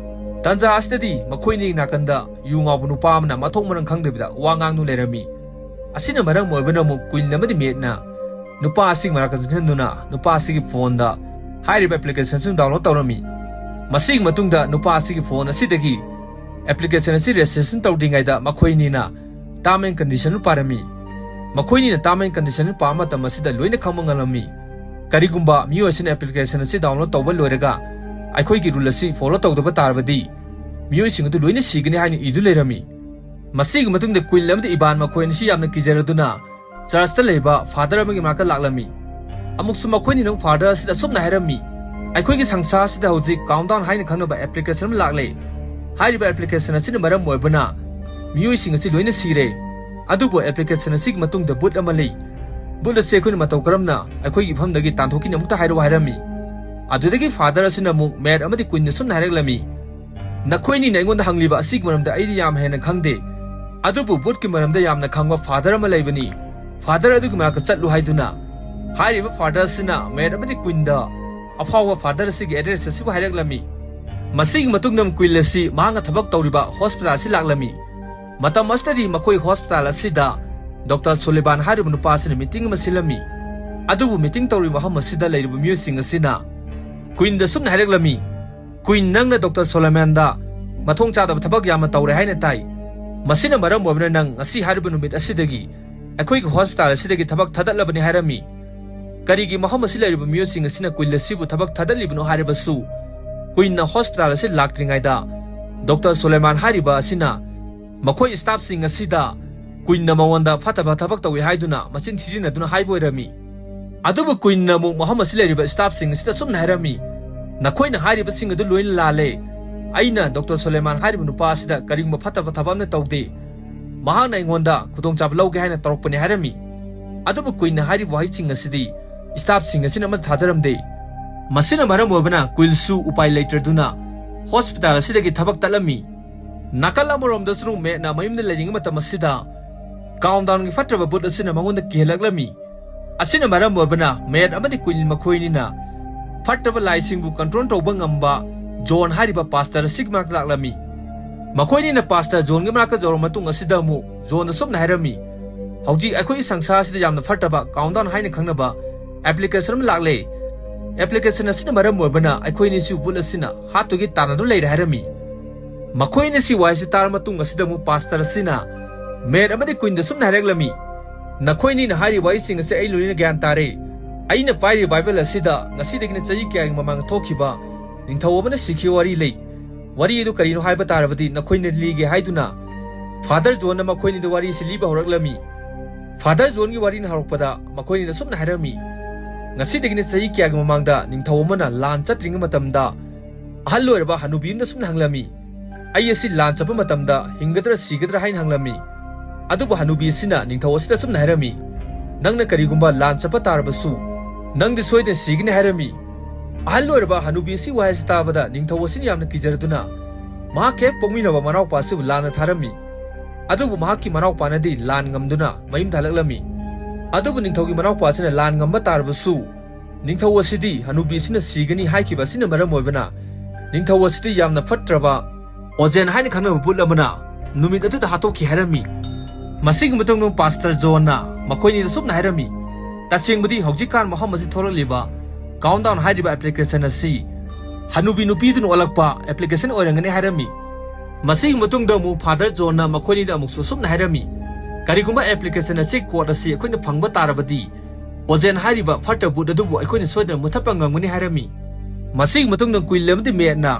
ꯇꯥꯟꯖꯥ ꯑꯁꯤꯗꯗꯤ ꯃꯈꯣꯏꯅꯤ ꯅꯥꯀꯟꯗ ꯌꯨ ꯉꯥꯎꯕ ꯅꯨꯄꯥ ꯑꯃꯅ ꯃꯊꯣꯡ ꯃꯔꯝ ꯈꯪꯗꯕꯤꯗ ꯋꯥ ꯉꯥꯡꯗꯨꯅ ꯂꯩꯔꯝꯃꯤ꯫ ꯑꯁꯤꯅ ꯃꯔꯝ ꯑꯣꯏꯕꯅ ꯑꯃꯨꯛ ꯀ꯭ꯋꯤꯟ ꯑꯃꯗꯤ ꯃꯦꯠꯅ ꯅꯨꯄꯥ ꯑꯁꯤꯒꯤ ꯃꯅꯥꯛꯇ ꯆꯪꯁꯤꯟꯗꯨꯅ ꯅꯨꯄꯥ ꯑꯁꯤꯒꯤ ꯐꯣꯟꯗ ꯍꯥꯏꯔꯤꯕ ꯑꯦꯄ꯭ꯂꯤꯀꯦꯁꯟꯁꯤꯡ ꯗꯥꯎꯟꯂꯣꯗ ꯇꯧꯔꯝꯃꯤ꯫ ꯃꯁꯤꯒꯤ ꯃꯇꯨꯡꯗ ꯅꯨꯄꯥ ꯑꯁꯤꯒꯤ ꯐꯣꯟ ꯑꯁꯤꯗꯒꯤ ꯑꯦꯄ꯭ꯂꯤꯀꯦꯁꯟ ꯑꯁꯤ ꯔꯦꯖꯤꯁꯇ꯭ꯔꯦꯁꯟ ꯇꯧꯗ꯭ꯔꯤꯉꯩꯗ ꯃꯈꯣꯏꯅꯤꯅ ꯇꯥꯔꯝ ꯑꯦꯟ ꯀꯟꯗꯤꯁꯟ ꯄꯥꯔꯝꯃꯤ꯫ ꯃꯈꯣꯏꯅꯤꯅ ꯇꯥꯔꯝ ꯑꯦꯟ ꯀꯟꯗꯤꯁꯟ ꯄꯥꯕ ꯃꯇꯝ ꯑꯁꯤꯗ ꯂꯣꯏꯅ ꯈꯪꯕ ꯉꯝꯂꯝꯃꯤ꯫ ꯀꯔꯤꯒꯨꯝꯕ ꯃꯤꯑꯣꯏ ꯑꯁꯤꯅ ꯑꯦꯄ꯭ꯂꯤꯀꯦꯁꯟ ꯑꯁꯤ ꯗꯥꯎꯟꯂꯣꯗ ꯇꯧꯕ ꯂꯣꯏꯔꯒ ꯑꯩꯈꯣꯏꯒꯤ ꯔꯨꯜ ꯑꯁꯤ ꯐꯣꯂꯣ ꯇꯧꯗꯕ ꯇꯥꯔꯕꯗꯤ, ꯃꯤꯑꯣꯏꯁꯤꯡ ꯑꯗꯨ ꯂꯣꯏꯅ ꯁꯤꯒꯅꯤ ꯍꯥꯏꯅ ꯏꯗꯨꯅ ꯂꯩꯔꯝꯃꯤ꯫ ꯃꯁꯤꯒꯤ ꯃꯇꯨꯡꯗ ꯀ꯭ꯋꯤꯟ ꯑꯃꯗꯤ ꯏꯕꯥꯟ ꯃꯈꯣꯏ ꯑꯅꯤꯁꯤ ꯌꯥꯝꯅ ꯀꯤꯖꯔꯗꯨꯅ ꯆꯔꯆꯇ ꯂꯩꯕ ꯐꯥꯗꯔ ꯑꯃꯒꯤ ꯃꯅꯥꯛꯇ ꯂꯥꯛꯂꯝꯃꯤ꯫ ꯑꯃꯨꯛꯁꯨ ꯃꯈꯣꯏꯅꯤꯅ ꯐꯥꯗꯔ ꯑꯁꯤꯗ ꯑꯁꯨꯝꯅ ꯍꯥꯏꯔꯝꯃꯤ, "ꯑꯩꯈꯣꯏꯒꯤ ꯁꯪꯁꯥꯔ ꯑꯁꯤꯗ ꯍꯧꯖꯤꯛ ꯀꯥꯎꯟꯗꯥꯎꯟ ꯍꯥꯏꯅ ꯈꯪꯅꯕ ꯑꯦꯄ꯭ꯂꯤꯀꯦꯁꯟ ꯑꯃ ꯂꯥꯛꯂꯦ꯫ ꯍꯥꯏꯔꯤꯕ ꯑꯦꯄ꯭ꯂꯤꯀꯦꯁꯟ ꯑꯁꯤꯅ ꯃꯔꯝ ꯑꯣꯏꯕꯅ ꯃꯤꯑꯣꯏꯁꯤꯡ ꯑꯁꯤ ꯂꯣꯏꯅ ꯁꯤꯔꯦ꯫ ꯑꯗꯨꯕꯨ ꯑꯦꯄ꯭ꯂꯤꯀꯦꯁꯟ ꯑꯁꯤꯒꯤ ꯃꯇꯨꯡꯗ ꯕꯨꯠ ꯑꯃ ꯂꯩ꯫ ꯕꯨꯠ ꯑꯁꯤ ꯑꯩꯈꯣꯏꯅ ꯃꯇꯧ ꯀꯔꯝꯅ ꯑꯩꯈꯣꯏꯒꯤ ꯏꯐꯝꯗꯒꯤ ꯇꯥꯟꯊꯣꯛꯈꯤꯅꯤ? ꯑꯃꯨꯛꯇ ꯍꯥꯏꯔꯛꯎ" ꯍꯥꯏꯔꯝꯃꯤ꯫ ꯑꯗꯨꯗꯒꯤ ꯐꯥꯗꯔ ꯑꯁꯤꯅ ꯑꯃꯨꯛ ꯃꯦꯠ ꯑꯃꯗꯤ ꯀ꯭ꯋꯤꯟꯗ ꯁꯨꯝꯅ ꯍꯥꯏꯔꯛꯂꯝꯃꯤ, "ꯅꯈꯣꯏꯅꯤꯅ ꯑꯩꯉꯣꯟꯗ ꯍꯪꯂꯤꯕ ꯑꯁꯤꯒꯤ ꯃꯔꯝꯗ ꯑꯩꯗꯤ ꯌꯥꯝ ꯍꯦꯟꯅ ꯈꯪꯗꯦ, ꯑꯗꯨꯕꯨ ꯕꯨꯠꯀꯤ ꯃꯔꯝꯗ ꯌꯥꯝꯅ ꯈꯪꯕ ꯐꯥꯗꯔ ꯑꯃ ꯂꯩꯕꯅꯤ꯫ ꯐꯥꯗꯔ ꯑꯗꯨꯒꯤ ꯃꯅꯥꯛꯇ ꯆꯠꯂꯨ" ꯍꯥꯏꯗꯨꯅ ꯍꯥꯏꯔꯤꯕ ꯐꯥꯗꯔ ꯑꯁꯤꯅ ꯃꯦꯠ ꯑꯃꯗꯤ ꯀ꯭ꯋꯤꯟꯗ ꯑꯐꯥꯎꯕ ꯐꯥꯗꯔ ꯑꯁꯤꯒꯤ ꯑꯦꯗ꯭ꯔꯦꯁ ꯑꯁꯤꯕꯨ ꯍꯥꯏꯔꯛꯂꯝꯃꯤ꯫ ꯃꯁꯤꯒꯤ ꯃꯇꯨꯡꯗ ꯀ꯭ꯋꯤꯟ ꯑꯁꯤ ꯃꯍꯥꯛꯅ ꯊꯕꯛ ꯇꯧꯔꯤꯕ ꯍꯣꯁꯄꯤꯇꯥꯜ ꯑꯁꯤ ꯂꯥꯛꯂꯝꯃꯤ꯫ ꯃꯇꯝ ꯑꯁꯤꯗꯗꯤ ꯃꯈꯣꯏ ꯍꯣꯁꯄꯤꯇꯥꯜ ꯑꯁꯤꯗ ꯗꯣꯛꯇꯔ ꯁꯣꯂꯦꯃꯥꯟ ꯍꯥꯏꯔꯤꯕ ꯅꯨꯄꯥ ꯑꯁꯤꯅ ꯃꯤꯇꯤꯡ ꯑꯃ ꯁꯤꯜꯂꯝꯃꯤ꯫ ꯑꯗꯨꯕꯨ ꯃꯤꯇꯤꯡ ꯇꯧꯔꯤꯕ ꯃꯐꯝ ꯑꯁꯤꯗ ꯂꯩꯔꯤꯕ ꯃꯤꯑꯣꯏꯁꯤꯡ ꯑꯁꯤꯅ ꯀ꯭ꯋꯤꯟꯗ ꯁꯨꯝꯅ ꯍꯥꯏꯔꯛꯂꯝꯃꯤ, "ꯀ꯭ꯋꯤꯟ, ꯅꯪꯅ ꯗꯣꯛꯇꯔ ꯁꯣꯂꯦꯃꯥꯟꯗ ꯃꯊꯣꯡ ꯆꯥꯗꯕ ꯊꯕꯛ ꯌꯥꯝꯅ ꯇꯧꯔꯦ ꯍꯥꯏꯅ ꯇꯥꯏ꯫ ꯃꯁꯤꯅ ꯃꯔꯝ ꯑꯣꯏꯕꯅ ꯅꯪ ꯉꯁꯤ ꯍꯥꯏꯔꯤꯕ ꯅꯨꯃꯤꯠ ꯑꯁꯤꯗꯒꯤ ꯑꯩꯈꯣꯏꯒꯤ ꯍꯣꯁꯄꯤꯇꯥꯜ ꯑꯁꯤꯗꯒꯤ ꯊꯕꯛ ꯊꯥꯗꯠꯂꯕꯅꯤ" ꯍꯥꯏꯔꯝꯃꯤ꯫ ꯀꯔꯤꯒꯤ ꯃꯐꯝ ꯑꯁꯤ ꯂꯩꯔꯤꯕ ꯃꯤꯑꯣꯏꯁꯤꯡ ꯑꯁꯤꯅ ꯀ꯭ꯋꯤꯟ ꯑꯁꯤꯕꯨ ꯊꯕꯛ ꯊꯥꯗꯠꯂꯤꯕꯅꯣ ꯍꯥꯏꯔꯕꯁꯨ, ꯀ꯭ꯋꯤꯟꯅ ꯍꯣꯁꯄꯤꯇꯥꯜ ꯑꯁꯤ ꯂꯥꯛꯇ꯭ꯔꯤꯉꯩꯗ ꯗꯣꯛꯇꯔ ꯁꯣꯂꯦꯃꯥꯟ ꯍꯥꯏꯔꯤꯕ ꯑꯁꯤꯅ ꯃꯈꯣꯏ ꯁ꯭ꯇꯥꯐꯁꯤꯡ ꯑꯁꯤꯗ ꯀ꯭ꯋꯤꯟꯅ ꯃꯉꯣꯟꯗ ꯐꯠꯇꯕ ꯊꯕꯛ ꯇꯧꯏ ꯍꯥꯏꯗꯨꯅ ꯃꯆꯤꯟ ꯊꯤꯖꯤꯟꯅꯗꯨꯅ ꯍꯥꯏꯕ ꯑꯣꯏꯔꯝꯃꯤ꯫ ꯑꯗꯨꯕꯨ ꯀ꯭ꯋꯤꯟꯅ ꯑꯃꯨꯛ ꯃꯐꯝ ꯑꯁꯤ ꯂꯩꯔꯤꯕ ꯁ꯭ꯇꯥꯐꯁꯤꯡ ꯑꯁꯤꯗ ꯑꯁꯨꯝꯅ ꯍꯥꯏꯔꯝꯃꯤ, "ꯅꯈꯣꯏꯅ ꯍꯥꯏꯔꯤꯕꯁꯤꯡ ꯑꯗꯨ ꯂꯣꯏꯅ ꯂꯥꯜꯂꯦ꯫ ꯑꯩꯅ ꯗꯣꯛꯇꯔ ꯁꯣꯂꯦꯃꯥꯟ ꯍꯥꯏꯔꯤꯕ ꯅꯨꯄꯥ ꯑꯁꯤꯗ ꯀꯔꯤꯒꯨꯝꯕ ꯐꯠꯇꯕ ꯊꯕꯛ ꯑꯃ ꯇꯧꯗꯦ꯫ ꯃꯍꯥꯛꯅ ꯑꯩꯉꯣꯟꯗ ꯈꯨꯗꯣꯡꯆꯥꯕ ꯂꯧꯒꯦ ꯍꯥꯏꯅ ꯇꯧꯔꯛꯄꯅꯤ" ꯍꯥꯏꯔꯝꯃꯤ꯫ ꯑꯗꯨꯕꯨ ꯀ꯭ꯋꯤꯟꯅ ꯍꯥꯏꯔꯤꯕ ꯋꯥꯍꯩꯁꯤꯡ ꯑꯁꯤꯗꯤ ꯁ꯭ꯇꯥꯐꯁꯤꯡ ꯑꯁꯤꯅ ꯑꯃꯠꯇ ꯊꯥꯖꯔꯝꯗꯦ꯫ ꯃꯁꯤꯅ ꯃꯔꯝ ꯑꯣꯏꯕꯅ ꯀ꯭ꯋꯤꯟꯁꯨ ꯎꯄꯥꯏ ꯂꯩꯇ꯭ꯔꯗꯨꯅ ꯍꯣꯁꯄꯤꯇꯥꯜ ꯑꯁꯤꯗꯒꯤ ꯊꯕꯛ ꯇꯠꯂꯝꯃꯤ꯫ ꯅꯥꯀꯜ ꯑꯃꯔꯣꯝꯗꯁꯨ ꯃꯦꯠꯅ ꯃꯌꯨꯝꯗ ꯂꯩꯔꯤꯉꯩ ꯃꯇꯝ ꯑꯁꯤꯗ ꯀꯥꯎꯟꯗꯥꯎꯟꯒꯤ ꯐꯠꯇ꯭ꯔꯕ ꯕꯨꯠ ꯑꯁꯤꯅ ꯃꯉꯣꯟꯗ ꯀꯤꯍꯜꯂꯛꯂꯝꯃꯤ꯫ ꯑꯁꯤꯅ ꯃꯔꯝ ꯑꯣꯏꯕꯅ ꯃꯦꯠ ꯑꯃꯗꯤ ꯀ꯭ꯋꯤꯟ ꯃꯈꯣꯏꯅꯤꯅ ꯐꯠꯇꯕ ꯂꯥꯏꯁꯤꯡꯕꯨ ꯀꯟꯇ꯭ꯔꯣꯜ ꯇꯧꯕ ꯉꯝꯕ ꯖꯣꯟ ꯍꯥꯏꯔꯤꯕ ꯄꯥꯁꯇꯔ ꯑꯁꯤꯒꯤ ꯃꯅꯥꯛꯇ ꯂꯥꯛꯂꯝꯃꯤ꯫ ꯃꯈꯣꯏꯅꯤꯅ ꯄꯥꯁꯇꯔ ꯖꯣꯟꯒꯤ ꯃꯅꯥꯛꯇ ꯌꯧꯔꯕ ꯃꯇꯨꯡ ꯑꯁꯤꯗ ꯑꯃꯨꯛ ꯖꯣꯟꯗ ꯁꯨꯝꯅ ꯍꯥꯏꯔꯝꯃꯤ, "ꯍꯧꯖꯤꯛ ꯑꯩꯈꯣꯏꯒꯤ ꯁꯪꯁꯥꯔ ꯑꯁꯤꯗ ꯌꯥꯝꯅ ꯐꯠꯇꯕ ꯀꯥꯎꯟꯗꯥꯎꯟ ꯍꯥꯏꯅ ꯈꯪꯅꯕ ꯑꯦꯄ꯭ꯂꯤꯀꯦꯁꯟ ꯑꯃ ꯂꯥꯛꯂꯦ꯫ ꯑꯦꯄ꯭ꯂꯤꯀꯦꯁꯟ ꯑꯁꯤꯅ ꯃꯔꯝ ꯑꯣꯏꯕꯅ ꯑꯩꯈꯣꯏ ꯑꯅꯤꯁꯨ ꯕꯨꯠ ꯑꯁꯤꯅ ꯍꯥꯠꯇꯨꯒꯤ ꯇꯥꯟꯅꯗꯨꯅ ꯂꯩꯔꯦ" ꯍꯥꯏꯔꯝꯃꯤ꯫ ꯃꯈꯣꯏ ꯑꯅꯤꯁꯤ ꯋꯥꯍꯩꯁꯤ ꯇꯥꯔꯕ ꯃꯇꯨꯡ ꯑꯁꯤꯗ ꯑꯃꯨꯛ ꯄꯥꯁꯇꯔ ꯑꯁꯤꯅ ꯃꯦꯠ ꯑꯃꯗꯤ ꯀ꯭ꯋꯤꯟꯗ ꯁꯨꯝꯅ ꯍꯥꯏꯔꯛꯂꯝꯃꯤ, "ꯅꯈꯣꯏ ꯑꯅꯤꯅ ꯍꯥꯏꯔꯤꯕ ꯋꯥꯍꯩꯁꯤꯡ ꯑꯁꯤ ꯑꯩ ꯂꯣꯏꯅ ꯒ꯭ꯌꯥꯟ ꯇꯥꯔꯦ꯫ ꯑꯩꯅ ꯄꯥꯏꯔꯤꯕ ꯕꯥꯏꯕꯜ ꯑꯁꯤꯗ ꯉꯁꯤꯗꯒꯤꯅ ꯆꯍꯤ ꯀꯌꯥꯒꯤ ꯃꯃꯥꯡꯗ ꯊꯣꯛꯈꯤꯕ ꯅꯤꯡꯊꯧ ꯑꯃꯅ ꯁꯤꯈꯤꯕ ꯋꯥꯔꯤ ꯂꯩ꯫ ꯋꯥꯔꯤ ꯑꯗꯨ ꯀꯔꯤꯅꯣ ꯍꯥꯏꯕ ꯇꯥꯔꯕꯗꯤ ꯅꯈꯣꯏꯅ ꯂꯤꯒꯦ ꯍꯥꯏꯗꯨꯅ ꯐꯥꯗꯔ ꯖꯣꯟꯅ ꯃꯈꯣꯏꯅꯤꯗ ꯋꯥꯔꯤ ꯑꯁꯤ ꯂꯤꯕ ꯍꯧꯔꯛꯂꯝꯃꯤ꯫ ꯐꯥꯗꯔ ꯖꯣꯟꯒꯤ ꯋꯥꯔꯤꯅ ꯍꯧꯔꯛꯄꯗ ꯃꯈꯣꯏꯅꯤꯗ ꯑꯁꯨꯝꯅ ꯍꯥꯏꯔꯝꯃꯤ, "ꯉꯁꯤꯗꯒꯤꯅ ꯆꯍꯤ ꯀꯌꯥꯒꯤ ꯃꯃꯥꯡꯗ ꯅꯤꯡꯊꯧ ꯑꯃꯅ ꯂꯥꯟ ꯆꯠꯇ꯭ꯔꯤꯉꯩ ꯃꯇꯝꯗ ꯑꯍꯜ ꯑꯣꯏꯔꯕ ꯍꯅꯨꯕꯤ ꯑꯃꯅ ꯑꯁꯨꯝꯅ ꯍꯪꯂꯝꯃꯤ, 'ꯑꯩ ꯑꯁꯤ ꯂꯥꯟ ꯆꯠꯄ ꯃꯇꯝꯗ ꯍꯤꯡꯒꯗ꯭ꯔꯥ ꯁꯤꯒꯗ꯭ꯔꯥ?' ꯍꯥꯏꯅ ꯍꯪꯂꯝꯃꯤ꯫ ꯑꯗꯨꯕꯨ ꯍꯅꯨꯕꯤ ꯑꯁꯤꯅ ꯅꯤꯡꯊꯧ ꯑꯁꯤꯗ ꯑꯁꯨꯝꯅ ꯍꯥꯏꯔꯝꯃꯤ, 'ꯅꯪꯅ ꯀꯔꯤꯒꯨꯝꯕ ꯂꯥꯟ ꯆꯠꯄ ꯇꯥꯔꯕꯁꯨ ꯅꯪꯗꯤ ꯁꯣꯏꯗꯅ ꯁꯤꯒꯅꯤ,' ꯍꯥꯏꯔꯝꯃꯤ꯫ ꯑꯍꯜ ꯑꯣꯏꯔꯕ ꯍꯅꯨꯕꯤ ꯑꯁꯤ ꯋꯥꯍꯩ ꯑꯁꯤ ꯇꯥꯕꯗ ꯅꯤꯡꯊꯧ ꯑꯁꯤꯅ ꯌꯥꯝꯅ ꯀꯤꯖꯔꯗꯨꯅ ꯃꯍꯥꯛꯀꯤ ꯍꯦꯛ ꯄꯣꯛꯃꯤꯟꯅꯕ ꯃꯅꯥꯎꯄꯥ ꯑꯁꯤꯕꯨ ꯂꯥꯟꯅ ꯊꯥꯔꯝꯃꯤ꯫ ꯑꯗꯨꯕꯨ ꯃꯍꯥꯛꯀꯤ ꯃꯅꯥꯎꯄꯥꯅꯗꯤ ꯂꯥꯟ ꯉꯝꯗꯨꯅ ꯃꯌꯨꯝꯗ ꯍꯜꯂꯛꯂꯝꯃꯤ꯫ ꯑꯗꯨꯕꯨ ꯅꯤꯡꯊꯧꯒꯤ ꯃꯅꯥꯎꯄꯥ ꯑꯁꯤꯅ ꯂꯥꯟ ꯉꯝꯕ ꯇꯥꯔꯕꯁꯨ ꯅꯤꯡꯊꯧ ꯑꯁꯤꯗꯤ ꯍꯅꯨꯕꯤ ꯑꯁꯤꯅ ꯁꯤꯒꯅꯤ ꯍꯥꯏꯈꯤꯕ ꯑꯁꯤꯅ ꯃꯔꯝ ꯑꯣꯏꯕꯅ ꯅꯤꯡꯊꯧ ꯑꯁꯤꯗꯤ ꯌꯥꯝꯅ ꯐꯠꯇ꯭ꯔꯕ ꯑꯣꯖꯦꯟ ꯍꯥꯏꯅ ꯈꯪꯅꯕ ꯚꯨꯠ ꯑꯃꯅ ꯅꯨꯃꯤꯠ ꯑꯗꯨꯗ ꯍꯥꯠꯇꯣꯛꯈꯤ ꯍꯥꯏꯔꯝꯃꯤ꯫ ꯃꯁꯤꯒꯤ ꯃꯇꯨꯡꯗ ꯄꯥꯁꯇꯔ ꯖꯣꯟꯅ ꯃꯈꯣꯏꯅꯤꯗ ꯁꯨꯝꯅ ꯍꯥꯏꯔꯝꯃꯤ, "ꯇꯁꯦꯡꯕꯗꯤ ꯍꯧꯖꯤꯛꯀꯥꯟ ꯃꯐꯝ ꯑꯁꯤ ꯊꯣꯛꯂꯛꯂꯤꯕ Countdown ꯍꯥꯏꯔꯤꯕ ꯑꯦꯄ꯭ꯂꯤꯀꯦꯁꯟ ꯑꯁꯤ ꯍꯅꯨꯕꯤ ꯅꯨꯄꯤꯗꯨꯅ ꯑꯣꯜꯂꯛꯄ ꯑꯦꯄ꯭ꯂꯤꯀꯦꯁꯟ ꯑꯣꯏꯔꯝꯒꯅꯤ" ꯍꯥꯏꯔꯝꯃꯤ꯫ ꯃꯁꯤꯒꯤ ꯃꯇꯨꯡꯗ ꯑꯃꯨꯛ ꯐꯥꯗꯔ ꯖꯣꯟꯅ ꯃꯈꯣꯏꯅꯤꯗ ꯑꯃꯨꯛꯁꯨ ꯑꯁꯨꯝꯅ ꯍꯥꯏꯔꯝꯃꯤ, "ꯀꯔꯤꯒꯨꯝꯕ ꯑꯦꯄ꯭ꯂꯤꯀꯦꯁꯟ ꯑꯁꯤ ꯀꯣꯔꯠ ꯑꯁꯤ ꯑꯩꯈꯣꯏꯅ ꯐꯪꯕ ꯇꯥꯔꯕꯗꯤ ꯑꯣꯖꯦꯟ ꯍꯥꯏꯔꯤꯕ ꯐꯠꯇ ꯚꯨꯠ ꯑꯗꯨꯕꯨ ꯑꯩꯈꯣꯏꯅ ꯁꯣꯏꯗꯅ ꯃꯨꯊꯠꯄ ꯉꯝꯒꯅꯤ" ꯍꯥꯏꯔꯝꯃꯤ꯫ ꯃꯁꯤꯒꯤ ꯃꯇꯨꯡꯗ ꯀꯨꯏꯟ ꯑꯃꯗꯤ ꯃꯦꯠꯅ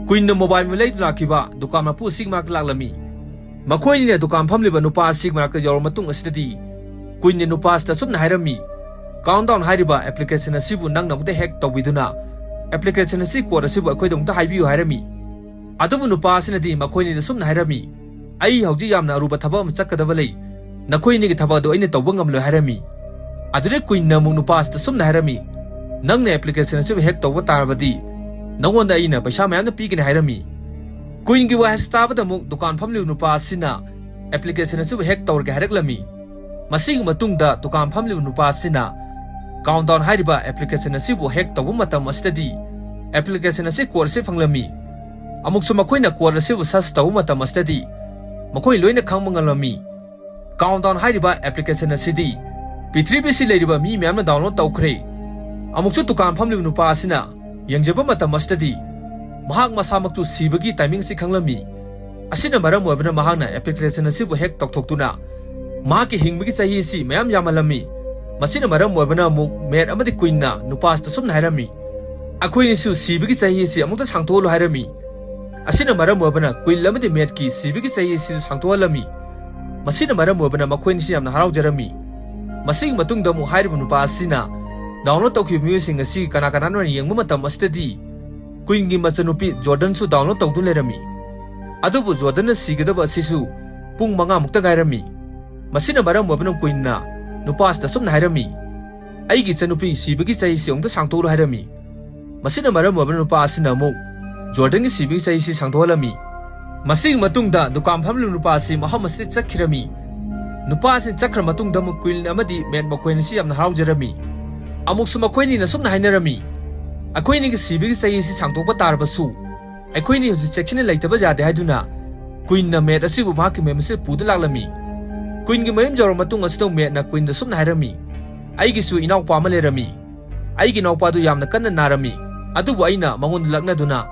ꯀꯨꯏꯟꯅ ꯃꯣꯕꯥꯏꯜ ꯃꯩ ꯂꯩꯗꯨꯅ ꯂꯥꯛꯈꯤꯕ ꯗꯨꯀꯥꯟ ꯃꯄꯨ ꯑꯁꯤꯒꯤ ꯃꯅꯥꯛꯇ ꯂꯥꯛꯂꯝꯃꯤ꯫ ꯃꯈꯣꯏꯅꯤꯅ ꯗꯨꯀꯥꯟ ꯐꯝꯂꯤꯕ ꯅꯨꯄꯥ ꯑꯁꯤꯒꯤ ꯃꯅꯥꯛꯇ ꯌꯧꯔꯕ ꯃꯇꯨꯡ ꯑꯁꯤꯗꯗꯤ ꯀꯨꯏꯟꯅ ꯅꯨꯄꯥ ꯑꯁꯤꯗ ꯑꯁꯨꯝꯅ ꯍꯥꯏꯔꯝꯃꯤ, "Countdown ꯍꯥꯏꯔꯤꯕ ꯑꯦꯄ꯭ꯂꯤꯀꯦꯁꯟ ꯑꯁꯤꯕꯨ ꯅꯪꯅ ꯑꯃꯨꯛꯇ ꯍꯦꯛ ꯇꯧꯕꯤꯗꯨꯅ ꯑꯦꯄ꯭ꯂꯤꯀꯦꯁꯟ ꯑꯁꯤ ꯀꯣꯔꯠ ꯑꯁꯤꯕꯨ ꯑꯩꯈꯣꯏꯗ ꯑꯃꯨꯛꯇ ꯍꯥꯏꯕꯤꯌꯨ" ꯍꯥꯏꯔꯝꯃꯤ꯫ ꯑꯗꯨꯕꯨ ꯅꯨꯄꯥ ꯑꯁꯤꯅꯗꯤ ꯃꯈꯣꯏꯅꯤꯗ ꯑꯁꯨꯝꯅ ꯍꯥꯏꯔꯝꯃꯤ, "ꯑꯩ ꯍꯧꯖꯤꯛ ꯌꯥꯝꯅ ꯑꯔꯨꯕ ꯊꯕꯛ ꯑꯃ ꯆꯠꯀꯗꯕ ꯂꯩ, ꯅꯈꯣꯏ ꯑꯅꯤꯒꯤ ꯊꯕꯛ ꯑꯗꯨ ꯑꯩꯅ ꯇꯧꯕ ꯉꯝꯂꯣꯏ" ꯍꯥꯏꯔꯝꯃꯤ꯫ ꯑꯗꯨꯗ ꯀꯨꯏꯟꯅ ꯑꯃꯨꯛ ꯅꯨꯄꯥ ꯑꯁꯤꯗ ꯑꯁꯨꯝꯅ ꯍꯥꯏꯔꯝꯃꯤ, "ꯅꯪꯅ ꯑꯦꯄ꯭ꯂꯤꯀꯦꯁꯟ ꯑꯁꯤꯕꯨ ꯍꯦꯛ ꯇꯧꯕ ꯇꯥꯔꯕꯗꯤ ꯅꯉꯣꯟꯗ ꯑꯩꯅ ꯄꯩꯁꯥ ꯃꯌꯥꯝꯅ ꯄꯤꯒꯅꯤ" ꯍꯥꯏꯔꯝꯃꯤ꯫ ꯀꯨꯏꯟꯒꯤ ꯋꯥꯍꯩ ꯑꯁꯤ ꯇꯥꯕꯗ ꯑꯃꯨꯛ ꯗꯨꯀꯥꯟ ꯐꯝꯂꯤꯕ ꯅꯨꯄꯥ ꯑꯁꯤꯅ ꯑꯦꯄ꯭ꯂꯤꯀꯦꯁꯟ ꯑꯁꯤꯕꯨ ꯍꯦꯛ ꯇꯧꯔꯒꯦ ꯍꯥꯏꯔꯛꯂꯝꯃꯤ꯫ ꯃꯁꯤꯒꯤ ꯃꯇꯨꯡꯗ ꯗꯨꯀꯥꯟ ꯐꯝꯂꯤꯕ ꯅꯨꯄꯥ ꯑꯁꯤꯅ Countdown ꯍꯥꯏꯔꯤꯕ ꯑꯦꯄ꯭ꯂꯤꯀꯦꯁꯟ ꯑꯁꯤꯕꯨ ꯍꯦꯛ ꯇꯧꯕ ꯃꯇꯝ ꯑꯁꯤꯗꯗꯤ ꯑꯦꯄ꯭ꯂꯤꯀꯦꯁꯟ ꯑꯁꯤ ꯀꯣꯔꯠ ꯑꯁꯤ ꯐꯪꯂꯝꯃꯤ꯫ ꯑꯃꯨꯛꯁꯨ ꯃꯈꯣꯏꯅ ꯀꯣꯔꯠ ꯑꯁꯤꯕꯨ ꯁꯔꯆ ꯇꯧꯕ ꯃꯇꯝ ꯑꯁꯤꯗꯗꯤ ꯃꯈꯣꯏ ꯂꯣꯏꯅ ꯈꯪꯕ ꯉꯝꯂꯝꯃꯤ꯫ Countdown ꯍꯥꯏꯔꯤꯕ ꯑꯦꯄ꯭ꯂꯤꯀꯦꯁꯟ ꯑꯁꯤꯗꯤ ꯄ꯭ꯔꯤꯊꯤꯕꯤꯁꯤ ꯂꯩꯔꯤꯕ ꯃꯤ ꯃꯌꯥꯝꯅ ꯗꯥꯎꯟꯂꯣꯗ ꯇꯧꯈ꯭ꯔꯦ꯫ ꯑꯃꯨꯛꯁꯨ ꯗꯨꯀꯥꯟ ꯐꯝꯂꯤꯕ ꯅꯨꯄꯥ ꯑꯁꯤꯅ ꯌꯦꯡꯖꯕ ꯃꯇꯝ ꯑꯁꯤꯗꯗꯤ ꯃꯍꯥꯛ ꯃꯁꯥꯃꯛꯇꯨ ꯁꯤꯕꯒꯤ ꯇꯥꯏꯃꯤꯡ ꯑꯁꯤ ꯈꯪꯂꯝꯃꯤ꯫ ꯑꯁꯤꯅ ꯃꯔꯝ ꯑꯣꯏꯕꯅ ꯃꯍꯥꯛꯅ ꯑꯦꯄ꯭ꯂꯤꯀꯦꯁꯟ ꯑꯁꯤꯕꯨ ꯍꯦꯛ ꯇꯧꯊꯣꯛꯇꯨꯅ ꯃꯍꯥꯛꯀꯤ ꯍꯤꯡꯕꯒꯤ ꯆꯍꯤ ꯑꯁꯤ ꯃꯌꯥꯝ ꯌꯥꯝꯍꯜꯂꯝꯃꯤ꯫ ꯃꯁꯤꯅ ꯃꯔꯝ ꯑꯣꯏꯕꯅ ꯑꯃꯨꯛ ꯃꯦꯠ ꯑꯃꯗꯤ ꯀ꯭ꯋꯤꯟꯅ ꯅꯨꯄꯥꯁꯤꯗ ꯁꯨꯝꯅ ꯍꯥꯏꯔꯝꯃꯤ, "ꯑꯩꯈꯣꯏꯅꯤꯁꯨ ꯁꯤꯕꯒꯤ ꯆꯍꯤ ꯑꯁꯤ ꯑꯃꯨꯛꯇ ꯁꯥꯡꯗꯣꯛꯍꯜꯂꯨ" ꯍꯥꯏꯔꯝꯃꯤ꯫ ꯑꯁꯤꯅ ꯃꯔꯝ ꯑꯣꯏꯕꯅ ꯀ꯭ꯋꯤꯟ ꯑꯃꯗꯤ ꯃꯦꯠꯀꯤ ꯁꯤꯕꯒꯤ ꯆꯍꯤ ꯑꯁꯤꯁꯨ ꯁꯥꯡꯗꯣꯛꯍꯜꯂꯝꯃꯤ꯫ ꯃꯁꯤꯅ ꯃꯔꯝ ꯑꯣꯏꯕꯅ ꯃꯈꯣꯏ ꯑꯅꯤꯁꯤ ꯌꯥꯝꯅ ꯍꯔꯥꯎꯖꯔꯝꯃꯤ꯫ ꯃꯁꯤꯒꯤ ꯃꯇꯨꯡꯗ ꯑꯃꯨꯛ ꯍꯥꯏꯔꯤꯕ ꯅꯨꯄꯥ ꯑꯁꯤꯅ ꯗꯥꯎꯟꯂꯣꯗ ꯇꯧꯈꯤꯕ ꯃꯤꯑꯣꯏꯁꯤꯡ ꯑꯁꯤ ꯀꯅꯥ ꯀꯅꯥꯅꯣ ꯍꯥꯏꯅ ꯌꯦꯡꯕ ꯃꯇꯝ ꯑꯁꯤꯗꯗꯤ ꯀ꯭ꯋꯤꯟꯒꯤ ꯃꯆꯟꯅꯨꯄꯤ ꯖꯣꯔꯗꯟꯁꯨ ꯗꯥꯎꯟꯂꯣꯗ ꯇꯧꯗꯨꯅ ꯂꯩꯔꯝꯃꯤ꯫ ꯑꯗꯨꯕꯨ ꯖꯣꯔꯗꯟꯅ ꯁꯤꯒꯗꯕ ꯑꯁꯤꯁꯨ ꯄꯨꯡ ꯃꯉꯥꯃꯨꯛꯇ ꯉꯥꯏꯔꯝꯃꯤ꯫ ꯃꯁꯤꯅ ꯃꯔꯝ ꯑꯣꯏꯕꯅ ꯀ꯭ꯋꯤꯟꯅ ꯅꯨꯄꯥꯁꯤꯗ ꯁꯨꯝꯅ ꯍꯥꯏꯔꯝꯃꯤ, "ꯑꯩꯒꯤ ꯏꯆꯟꯅꯨꯄꯤ ꯁꯤꯕꯒꯤ ꯆꯍꯤꯁꯤ ꯑꯃꯨꯛꯇ ꯁꯥꯡꯗꯣꯛꯂꯨ" ꯍꯥꯏꯔꯝꯃꯤ꯫ ꯃꯁꯤꯅ ꯃꯔꯝ ꯑꯣꯏꯕꯅ ꯅꯨꯄꯥ ꯑꯁꯤꯅ ꯑꯃꯨꯛ ꯖꯣꯔꯗꯟꯒꯤ ꯁꯤꯕꯒꯤ ꯆꯍꯤꯁꯤ ꯁꯥꯡꯗꯣꯛꯍꯜꯂꯝꯃꯤ꯫ ꯃꯁꯤꯒꯤ ꯃꯇꯨꯡꯗ ꯗꯨꯀꯥꯟ ꯐꯝꯂꯤꯕ ꯅꯨꯄꯥ ꯑꯁꯤ ꯃꯐꯝ ꯑꯁꯤꯗ ꯆꯠꯈꯤꯔꯝꯃꯤ꯫ ꯅꯨꯄꯥ ꯑꯁꯤ ꯆꯠꯈ꯭ꯔ ꯃꯇꯨꯡꯗ ꯑꯃꯨꯛ ꯀ꯭ꯋꯤꯟ ꯑꯃꯗꯤ ꯃꯦꯠ ꯃꯈꯣꯏ ꯑꯅꯤꯁꯤ ꯌꯥꯝꯅ ꯍꯔꯥꯎꯖꯔꯝꯃꯤ꯫ ꯑꯃꯨꯛꯁꯨ ꯃꯈꯣꯏ ꯑꯅꯤꯅ ꯁꯨꯝꯅ ꯍꯥꯏꯅꯔꯝꯃꯤ, "ꯑꯩꯈꯣꯏ ꯑꯅꯤꯒꯤ ꯁꯤꯕꯒꯤ ꯆꯍꯤ ꯑꯁꯤ ꯁꯥꯡꯗꯣꯛꯄ ꯇꯥꯔꯕꯁꯨ ꯑꯩꯈꯣꯏ ꯑꯅꯤ ꯍꯧꯖꯤꯛ ꯆꯦꯛꯁꯤꯟꯅ ꯂꯩꯇꯕ ꯌꯥꯗꯦ" ꯍꯥꯏꯗꯨꯅ ꯀ꯭ꯋꯤꯟꯅ ꯃꯦꯠ ꯑꯁꯤꯕꯨ ꯃꯍꯥꯛꯀꯤ ꯃꯌꯨꯝ ꯑꯁꯤꯗ ꯄꯨꯗꯨꯅ ꯂꯥꯛꯂꯝꯃꯤ꯫ ꯀ꯭ꯋꯤꯟꯒꯤ ꯃꯌꯨꯝ ꯌꯧꯔꯕ ꯃꯇꯨꯡ ꯑꯁꯤꯗ ꯃꯦꯠꯅ ꯀ꯭ꯋꯤꯟꯗ ꯁꯨꯝꯅ ꯍꯥꯏꯔꯝꯃꯤ, "ꯑꯩꯒꯤꯁꯨ ꯏꯅꯥꯎꯄꯥ ꯑꯃ ꯂꯩꯔꯝꯃꯤ꯫ ꯑꯩꯒꯤ ꯏꯅꯥꯎꯄꯥꯗꯨ ꯌꯥꯝꯅ ꯀꯟꯅ ꯅꯥꯔꯝꯃꯤ, ꯑꯗꯨꯕꯨ ꯑꯩꯅ ꯃꯉꯣꯟꯗ ꯂꯛꯅꯗꯨꯅ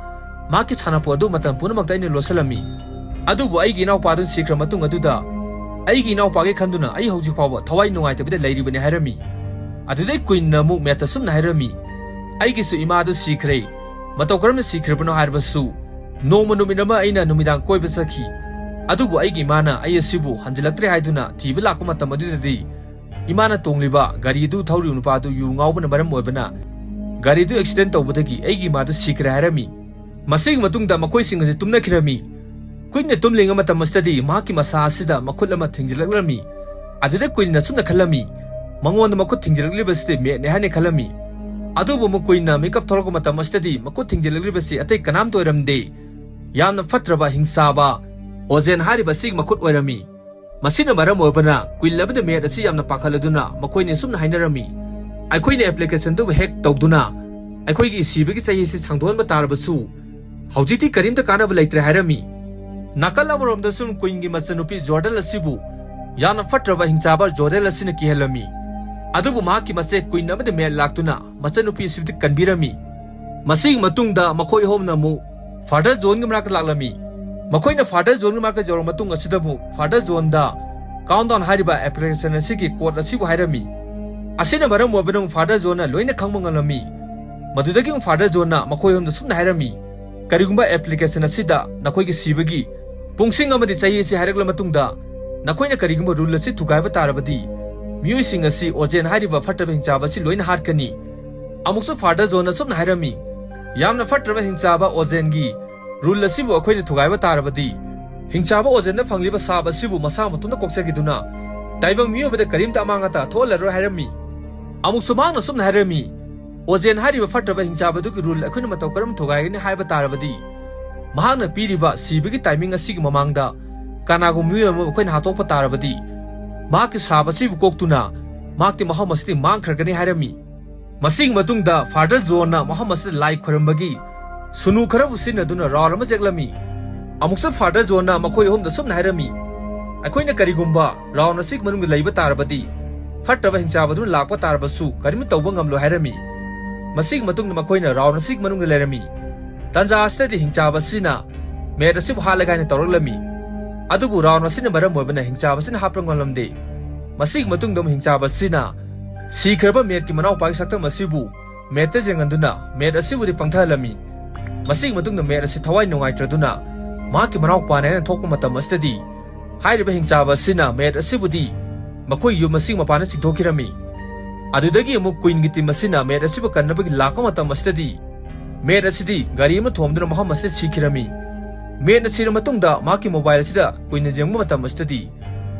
ꯃꯍꯥꯛꯀꯤ ꯁꯥꯟꯅꯄꯣꯠ ꯑꯗꯨ ꯃꯇꯝ ꯄꯨꯝꯅꯃꯛꯇ ꯑꯩꯅ ꯂꯣꯠꯁꯤꯜꯂꯝꯃꯤ꯫ ꯑꯗꯨꯕꯨ ꯑꯩꯒꯤ ꯏꯅꯥꯎꯄꯥꯗꯨ ꯁꯤꯈ꯭ꯔ ꯃꯇꯨꯡ ꯑꯗꯨꯗ ꯑꯩꯒꯤ ꯏꯅꯥꯎꯄꯥꯒꯤ ꯈꯟꯗꯨꯅ ꯑꯩ ꯍꯧꯖꯤꯛ ꯐꯥꯎꯕ ꯊꯋꯥꯏ ꯅꯨꯡꯉꯥꯏꯇꯕꯤꯗ ꯂꯩꯔꯤꯕꯅꯤ" ꯍꯥꯏꯔꯝꯃꯤ꯫ ꯑꯗꯨꯗꯩ ꯀ꯭ꯋꯤꯟꯅ ꯑꯃꯨꯛ ꯃꯦꯠꯇ ꯁꯨꯝꯅ ꯍꯥꯏꯔꯝꯃꯤ, "ꯑꯩꯒꯤꯁꯨ ꯏꯃꯥꯗꯨ ꯁꯤꯈ꯭ꯔꯦ꯫ ꯃꯇꯧ ꯀꯔꯝꯅ ꯁꯤꯈ꯭ꯔꯕꯅꯣ ꯍꯥꯏꯔꯕꯁꯨ, ꯅꯣꯡꯃ ꯅꯨꯃꯤꯠ ꯑꯃ ꯑꯩꯅ ꯅꯨꯃꯤꯗꯥꯡ ꯀꯣꯏꯕ ꯆꯠꯈꯤ꯫ ꯑꯗꯨꯕꯨ ꯑꯩꯒꯤ ꯏꯃꯥꯅ ꯑꯩ ꯑꯁꯤꯕꯨ ꯍꯟꯖꯤꯜꯂꯛꯇ꯭ꯔꯦ ꯍꯥꯏꯗꯨꯅ ꯊꯤꯕ ꯂꯥꯛꯄ ꯃꯇꯝ ꯑꯗꯨꯗꯗꯤ ꯏꯃꯥꯅ ꯇꯣꯡꯂꯤꯕ ꯒꯥꯔꯤ ꯑꯗꯨ ꯊꯧꯔꯤꯕ ꯅꯨꯄꯥ ꯑꯗꯨ ꯌꯨ ꯉꯥꯎꯕꯅ ꯃꯔꯝ ꯑꯣꯏꯕꯅ ꯒꯥꯔꯤꯗꯨ ꯑꯦꯛꯁꯤꯗꯦꯟ ꯇꯧꯕꯗꯒꯤ ꯑꯩꯒꯤ ꯏꯃꯥꯗꯨ ꯁꯤꯈ꯭ꯔꯦ" ꯍꯥꯏꯔꯝꯃꯤ꯫ ꯃꯁꯤꯒꯤ ꯃꯇꯨꯡꯗ ꯃꯈꯣꯏꯁꯤꯡ ꯑꯁꯤ ꯇꯨꯝꯅꯈꯤꯔꯝꯃꯤ꯫ ꯀ꯭ꯋꯤꯟꯅ ꯇꯨꯝꯂꯤꯉꯩ ꯃꯇꯝ ꯑꯁꯤꯗꯗꯤ ꯃꯍꯥꯛꯀꯤ ꯃꯁꯥ ꯑꯁꯤꯗ ꯃꯈꯨꯠ ꯑꯃ ꯊꯤꯡꯖꯤꯜꯂꯛꯂꯝꯃꯤ꯫ ꯑꯗꯨꯗ ꯀ꯭ꯋꯤꯟꯅ ꯑꯁꯨꯝꯅ ꯈꯜꯂꯝꯃꯤ, "ꯃꯉꯣꯟꯗ ꯃꯈꯨꯠ ꯊꯤꯡꯖꯤꯜꯂꯛꯂꯤꯕꯁꯤꯗꯤ ꯃꯦꯠꯅꯤ" ꯍꯥꯏꯅ ꯈꯜꯂꯝꯃꯤ꯫ ꯑꯗꯨꯕꯨ ꯑꯃꯨꯛ ꯀ꯭ꯋꯤꯟꯅ ꯃꯤꯀꯞ ꯊꯣꯛꯂꯛꯄ ꯃꯇꯝ ꯑꯁꯤꯗꯗꯤ ꯃꯈꯨꯠ ꯊꯤꯡꯖꯤꯜꯂꯛꯂꯤꯕꯁꯤ ꯑꯇꯩ ꯀꯅꯥꯝꯇ ꯑꯣꯏꯔꯝꯗꯦ꯫ ꯌꯥꯝꯅ ꯐꯠꯇ꯭ꯔꯕ ꯍꯤꯡꯆꯥꯕ ꯑꯣꯖꯦꯟ ꯍꯥꯏꯔꯤꯕ ꯑꯁꯤꯒꯤ ꯃꯈꯨꯠ ꯑꯣꯏꯔꯝꯃꯤ꯫ ꯃꯁꯤꯅ ꯃꯔꯝ ꯑꯣꯏꯕꯅ ꯀ꯭ꯋꯤꯟ ꯑꯃꯗꯤ ꯃꯦꯠ ꯑꯁꯤ ꯌꯥꯝꯅ ꯄꯥꯈꯠꯂꯗꯨꯅ ꯃꯈꯣꯏꯅꯤ ꯑꯁꯨꯝꯅ ꯍꯥꯏꯅꯔꯝꯃꯤ, "ꯑꯩꯈꯣꯏꯅ ꯑꯦꯄ꯭ꯂꯤꯀꯦꯁꯟꯗꯨꯕꯨ ꯍꯦꯛ ꯇꯧꯗꯨꯅ ꯑꯩꯈꯣꯏꯒꯤ ꯁꯤꯕꯒꯤ ꯆꯍꯤ ꯑꯁꯤ ꯁꯥꯡꯗꯣꯛꯍꯟꯕ ꯇꯥꯔꯕꯁꯨ ꯍꯧꯖꯤꯛꯇꯤ ꯀꯔꯤꯝꯇ ꯀꯥꯟꯅꯕ ꯂꯩꯇ꯭ꯔꯦ" ꯍꯥꯏꯔꯝꯃꯤ꯫ ꯅꯥꯀꯜ ꯑꯃꯔꯣꯝꯗ ꯁꯨꯝ ꯀ꯭ꯋꯤꯟꯒꯤ ꯃꯆꯟꯅꯨꯄꯤ ꯖꯣꯔꯗꯟ ꯑꯁꯤꯕꯨ ꯌꯥꯝꯅ ꯐꯠꯇ꯭ꯔꯕ ꯍꯤꯡꯆꯥꯕ ꯖꯣꯔꯗꯟ ꯑꯁꯤꯅ ꯀꯤꯍꯜꯂꯝꯃꯤ꯫ ꯑꯗꯨꯕꯨ ꯃꯍꯥꯛꯀꯤ ꯃꯆꯦ ꯀ꯭ꯋꯤꯟ ꯑꯃꯗꯤ ꯃꯦꯠ ꯂꯥꯛꯇꯨꯅ ꯃꯆꯟꯅꯨꯄꯤ ꯑꯁꯤꯕꯨꯗꯤ ꯀꯟꯕꯤꯔꯝꯃꯤ꯫ ꯃꯁꯤꯒꯤ ꯃꯇꯨꯡꯗ ꯃꯈꯣꯏ ꯑꯍꯨꯝꯅ ꯑꯃꯨꯛ ꯐꯥꯗꯔ ꯖꯣꯟꯒꯤ ꯃꯅꯥꯛꯇ ꯂꯥꯛꯂꯝꯃꯤ꯫ ꯃꯈꯣꯏꯅ ꯐꯥꯗꯔ ꯖꯣꯟꯒꯤ ꯃꯅꯥꯛꯇ ꯌꯧꯔꯕ ꯃꯇꯨꯡ ꯑꯁꯤꯗ ꯑꯃꯨꯛ ꯐꯥꯗꯔ ꯖꯣꯟꯗ ꯀꯥꯎꯟꯗꯥꯎꯟ ꯍꯥꯏꯔꯤꯕ ꯑꯦꯄ꯭ꯂꯤꯀꯦꯁꯟ ꯑꯁꯤꯒꯤ ꯀꯣꯗ ꯑꯁꯤꯕꯨ ꯍꯥꯏꯔꯝꯃꯤ꯫ ꯑꯁꯤꯅ ꯃꯔꯝ ꯑꯣꯏꯕꯅ ꯐꯥꯗꯔ ꯖꯣꯟꯅ ꯂꯣꯏꯅ ꯈꯪꯕ ꯉꯝꯂꯝꯃꯤ꯫ ꯃꯗꯨꯗꯒꯤ ꯐꯥꯗꯔ ꯖꯣꯟꯅ ꯃꯈꯣꯏ ꯑꯍꯨꯝꯗ ꯁꯨꯝꯅ ꯍꯥꯏꯔꯝꯃꯤ, "ꯀꯔꯤꯒꯨꯝꯕ ꯑꯦꯄ꯭ꯂꯤꯀꯦꯁꯟ ꯑꯁꯤꯗ ꯅꯈꯣꯏꯒꯤ ꯁꯤꯕꯒꯤ ꯄꯨꯡꯁꯤꯡ ꯑꯃꯗꯤ ꯆꯍꯤ ꯑꯁꯤ ꯍꯥꯏꯔꯛꯂ ꯃꯇꯨꯡꯗ ꯅꯈꯣꯏꯅ ꯀꯔꯤꯒꯨꯝꯕ ꯔꯨꯜ ꯑꯁꯤ ꯊꯨꯒꯥꯏꯕ ꯇꯥꯔꯕꯗꯤ, ꯃꯤꯑꯣꯏꯁꯤꯡ ꯑꯁꯤ ꯑꯣꯖꯦꯟ ꯍꯥꯏꯔꯤꯕ ꯐꯠꯇꯕ ꯍꯤꯡꯆꯥꯕ ꯑꯁꯤ ꯂꯣꯏꯅ ꯍꯥꯠꯀꯅꯤ꯫" ꯑꯃꯨꯛꯁꯨ ꯐꯥꯗꯔ ꯖꯣꯟꯅ ꯑꯁꯨꯝꯅ ꯍꯥꯏꯔꯝꯃꯤ, "ꯌꯥꯝꯅ ꯐꯠꯇ꯭ꯔꯕ ꯍꯤꯡꯆꯥꯕ ꯑꯣꯖꯦꯟꯒꯤ ꯔꯨꯜ ꯑꯁꯤꯕꯨ ꯑꯩꯈꯣꯏꯅ ꯊꯨꯒꯥꯏꯕ ꯇꯥꯔꯕꯗꯤ, ꯍꯤꯡꯆꯥꯕ ꯑꯣꯖꯦꯟꯅ ꯐꯪꯂꯤꯕ ꯁꯥꯞ ꯑꯁꯤꯕꯨ ꯃꯁꯥ ꯃꯇꯣꯝꯇ ꯀꯣꯛꯆꯈꯤꯗꯨꯅ ꯇꯥꯏꯕꯪ ꯃꯤꯑꯣꯏꯕꯗ ꯀꯔꯤꯝꯇ ꯑꯃꯥꯡ ꯑꯇꯥ ꯊꯣꯛꯍꯜꯂꯔꯣꯏ" ꯍꯥꯏꯔꯝꯃꯤ꯫ ꯑꯃꯨꯛꯁꯨ ꯃꯍꯥꯛꯅ ꯑꯁꯨꯝꯅ ꯍꯥꯏꯔꯝꯃꯤ, "ꯑꯣꯖꯦꯟ ꯍꯥꯏꯔꯤꯕ ꯐꯠꯇ꯭ꯔꯕ ꯍꯤꯡꯆꯥꯕꯗꯨꯒꯤ ꯔꯨꯜ ꯑꯩꯈꯣꯏꯅ ꯃꯇꯧ ꯀꯔꯝ ꯊꯨꯒꯥꯏꯒꯅꯤ ꯍꯥꯏꯕ ꯇꯥꯔꯕꯗꯤ, ꯃꯍꯥꯛꯅ ꯄꯤꯔꯤꯕ ꯁꯤꯕꯒꯤ ꯇꯥꯏꯃꯤꯡ ꯑꯁꯤꯒꯤ ꯃꯃꯥꯡꯗ ꯀꯅꯥꯒꯨꯝꯕ ꯃꯤꯑꯣꯏ ꯑꯃ ꯑꯩꯈꯣꯏꯅ ꯍꯥꯠꯇꯣꯛꯄ ꯇꯥꯔꯕꯗꯤ, ꯃꯍꯥꯛꯀꯤ ꯁꯥꯞ ꯑꯁꯤꯕꯨ ꯀꯣꯛꯇꯨꯅ ꯃꯍꯥꯛꯇꯤ ꯃꯐꯝ ꯑꯁꯤꯗꯒꯤ ꯃꯥꯡꯈ꯭ꯔꯒꯅꯤ" ꯍꯥꯏꯔꯝꯃꯤ꯫ ꯃꯁꯤꯒꯤ ꯃꯇꯨꯡꯗ ꯐꯥꯗꯔ ꯖꯣꯟꯅ ꯃꯐꯝ ꯑꯁꯤꯗ ꯂꯥꯏ ꯈꯣꯏꯔꯝꯕꯒꯤ ꯁꯨꯅꯨ ꯈꯔꯕꯨ ꯁꯤꯖꯤꯟꯅꯗꯨꯅ ꯔꯥꯎꯟ ꯑꯃ ꯆꯦꯛꯂꯝꯃꯤ꯫ ꯑꯃꯨꯛꯁꯨ ꯐꯥꯗꯔ ꯖꯣꯟꯅ ꯃꯈꯣꯏ ꯑꯍꯨꯝꯗ ꯁꯨꯝꯅ ꯍꯥꯏꯔꯝꯃꯤ, "ꯑꯩꯈꯣꯏꯅ ꯀꯔꯤꯒꯨꯝꯕ ꯔꯥꯎꯟ ꯑꯁꯤꯒꯤ ꯃꯅꯨꯡꯗ ꯂꯩꯕ ꯇꯥꯔꯕꯗꯤ, ꯐꯠꯇꯕ ꯍꯤꯡꯆꯥꯕꯗꯨꯅ ꯂꯥꯛꯄ ꯇꯥꯔꯕꯁꯨ ꯀꯔꯤꯝꯇ ꯇꯧꯕ ꯉꯝꯂꯣꯏ" ꯍꯥꯏꯔꯝꯃꯤ꯫ ꯃꯁꯤꯒꯤ ꯃꯇꯨꯡꯗ ꯃꯈꯣꯏꯅ ꯔꯥꯎꯟ ꯑꯁꯤꯒꯤ ꯃꯅꯨꯡꯗ ꯂꯩꯔꯝꯃꯤ꯫ ꯇꯥꯟꯖꯥ ꯑꯁꯤꯗꯗꯤ ꯍꯤꯡꯆꯥꯕ ꯑꯁꯤꯅ ꯃꯦꯠ ꯑꯁꯤꯕꯨ ꯍꯥꯠꯂꯒꯦ ꯍꯥꯏꯅ ꯇꯧꯔꯛꯂꯝꯃꯤ꯫ ꯑꯗꯨꯕꯨ ꯔꯥꯎꯟ ꯑꯁꯤꯅ ꯃꯔꯝ ꯑꯣꯏꯕꯅ ꯍꯤꯡꯆꯥꯕ ꯑꯁꯤꯅ ꯍꯥꯠꯄ ꯉꯝꯂꯝꯗꯦ꯫ ꯃꯁꯤꯒꯤ ꯃꯇꯨꯡꯗ ꯑꯃꯨꯛ ꯍꯤꯡꯆꯥꯕ ꯑꯁꯤꯅ ꯁꯤꯈ꯭ꯔꯕ ꯃꯦꯠꯀꯤ ꯃꯅꯥꯎꯄꯥꯒꯤ ꯁꯛꯇꯝ ꯑꯁꯤꯕꯨ ꯃꯦꯠꯇ ꯌꯦꯡꯍꯟꯗꯨꯅ ꯃꯦꯠ ꯑꯁꯤꯕꯨꯗꯤ ꯄꯪꯊꯍꯜꯂꯝꯃꯤ꯫ ꯃꯁꯤꯒꯤ ꯃꯇꯨꯡꯗ ꯃꯦꯠ ꯑꯁꯤ ꯊꯋꯥꯏ ꯅꯨꯡꯉꯥꯏꯇ꯭ꯔꯗꯨꯅ ꯃꯍꯥꯛꯀꯤ ꯃꯅꯥꯎꯄꯥꯅꯤ ꯍꯥꯏꯅ ꯊꯣꯛꯄ ꯃꯇꯝ ꯑꯁꯤꯗꯗꯤ, ꯍꯥꯏꯔꯤꯕ ꯍꯤꯡꯆꯥꯕ ꯑꯁꯤꯅ ꯃꯦꯠ ꯑꯁꯤꯕꯨꯗꯤ ꯃꯈꯣꯏ ꯌꯨꯝ ꯑꯁꯤꯒꯤ ꯃꯄꯥꯟꯗ ꯆꯤꯡꯊꯣꯛꯈꯤꯔꯝꯃꯤ꯫ ꯑꯗꯨꯗꯒꯤ ꯑꯃꯨꯛ ꯀꯨꯏꯟꯒꯤ ꯇꯤꯝ ꯑꯁꯤꯅ ꯃꯦꯠ ꯑꯁꯤꯕꯨ ꯀꯟꯅꯕꯒꯤ ꯂꯥꯛꯄ ꯃꯇꯝ ꯑꯁꯤꯗꯗꯤ, ꯃꯦꯠ ꯑꯁꯤꯗꯤ ꯒꯥꯔꯤ ꯑꯃ ꯊꯣꯝꯗꯨꯅ ꯃꯐꯝ ꯑꯁꯤꯗ ꯁꯤꯈꯤꯔꯝꯃꯤ꯫ ꯃꯦꯠꯅ ꯁꯤꯔ ꯃꯇꯨꯡꯗ ꯃꯍꯥꯛꯀꯤ ꯃꯣꯕꯥꯏꯜ ꯑꯁꯤꯗ ꯀꯨꯏꯟꯅ ꯌꯦꯡꯕ ꯃꯇꯝ ꯑꯁꯤꯗꯗꯤ,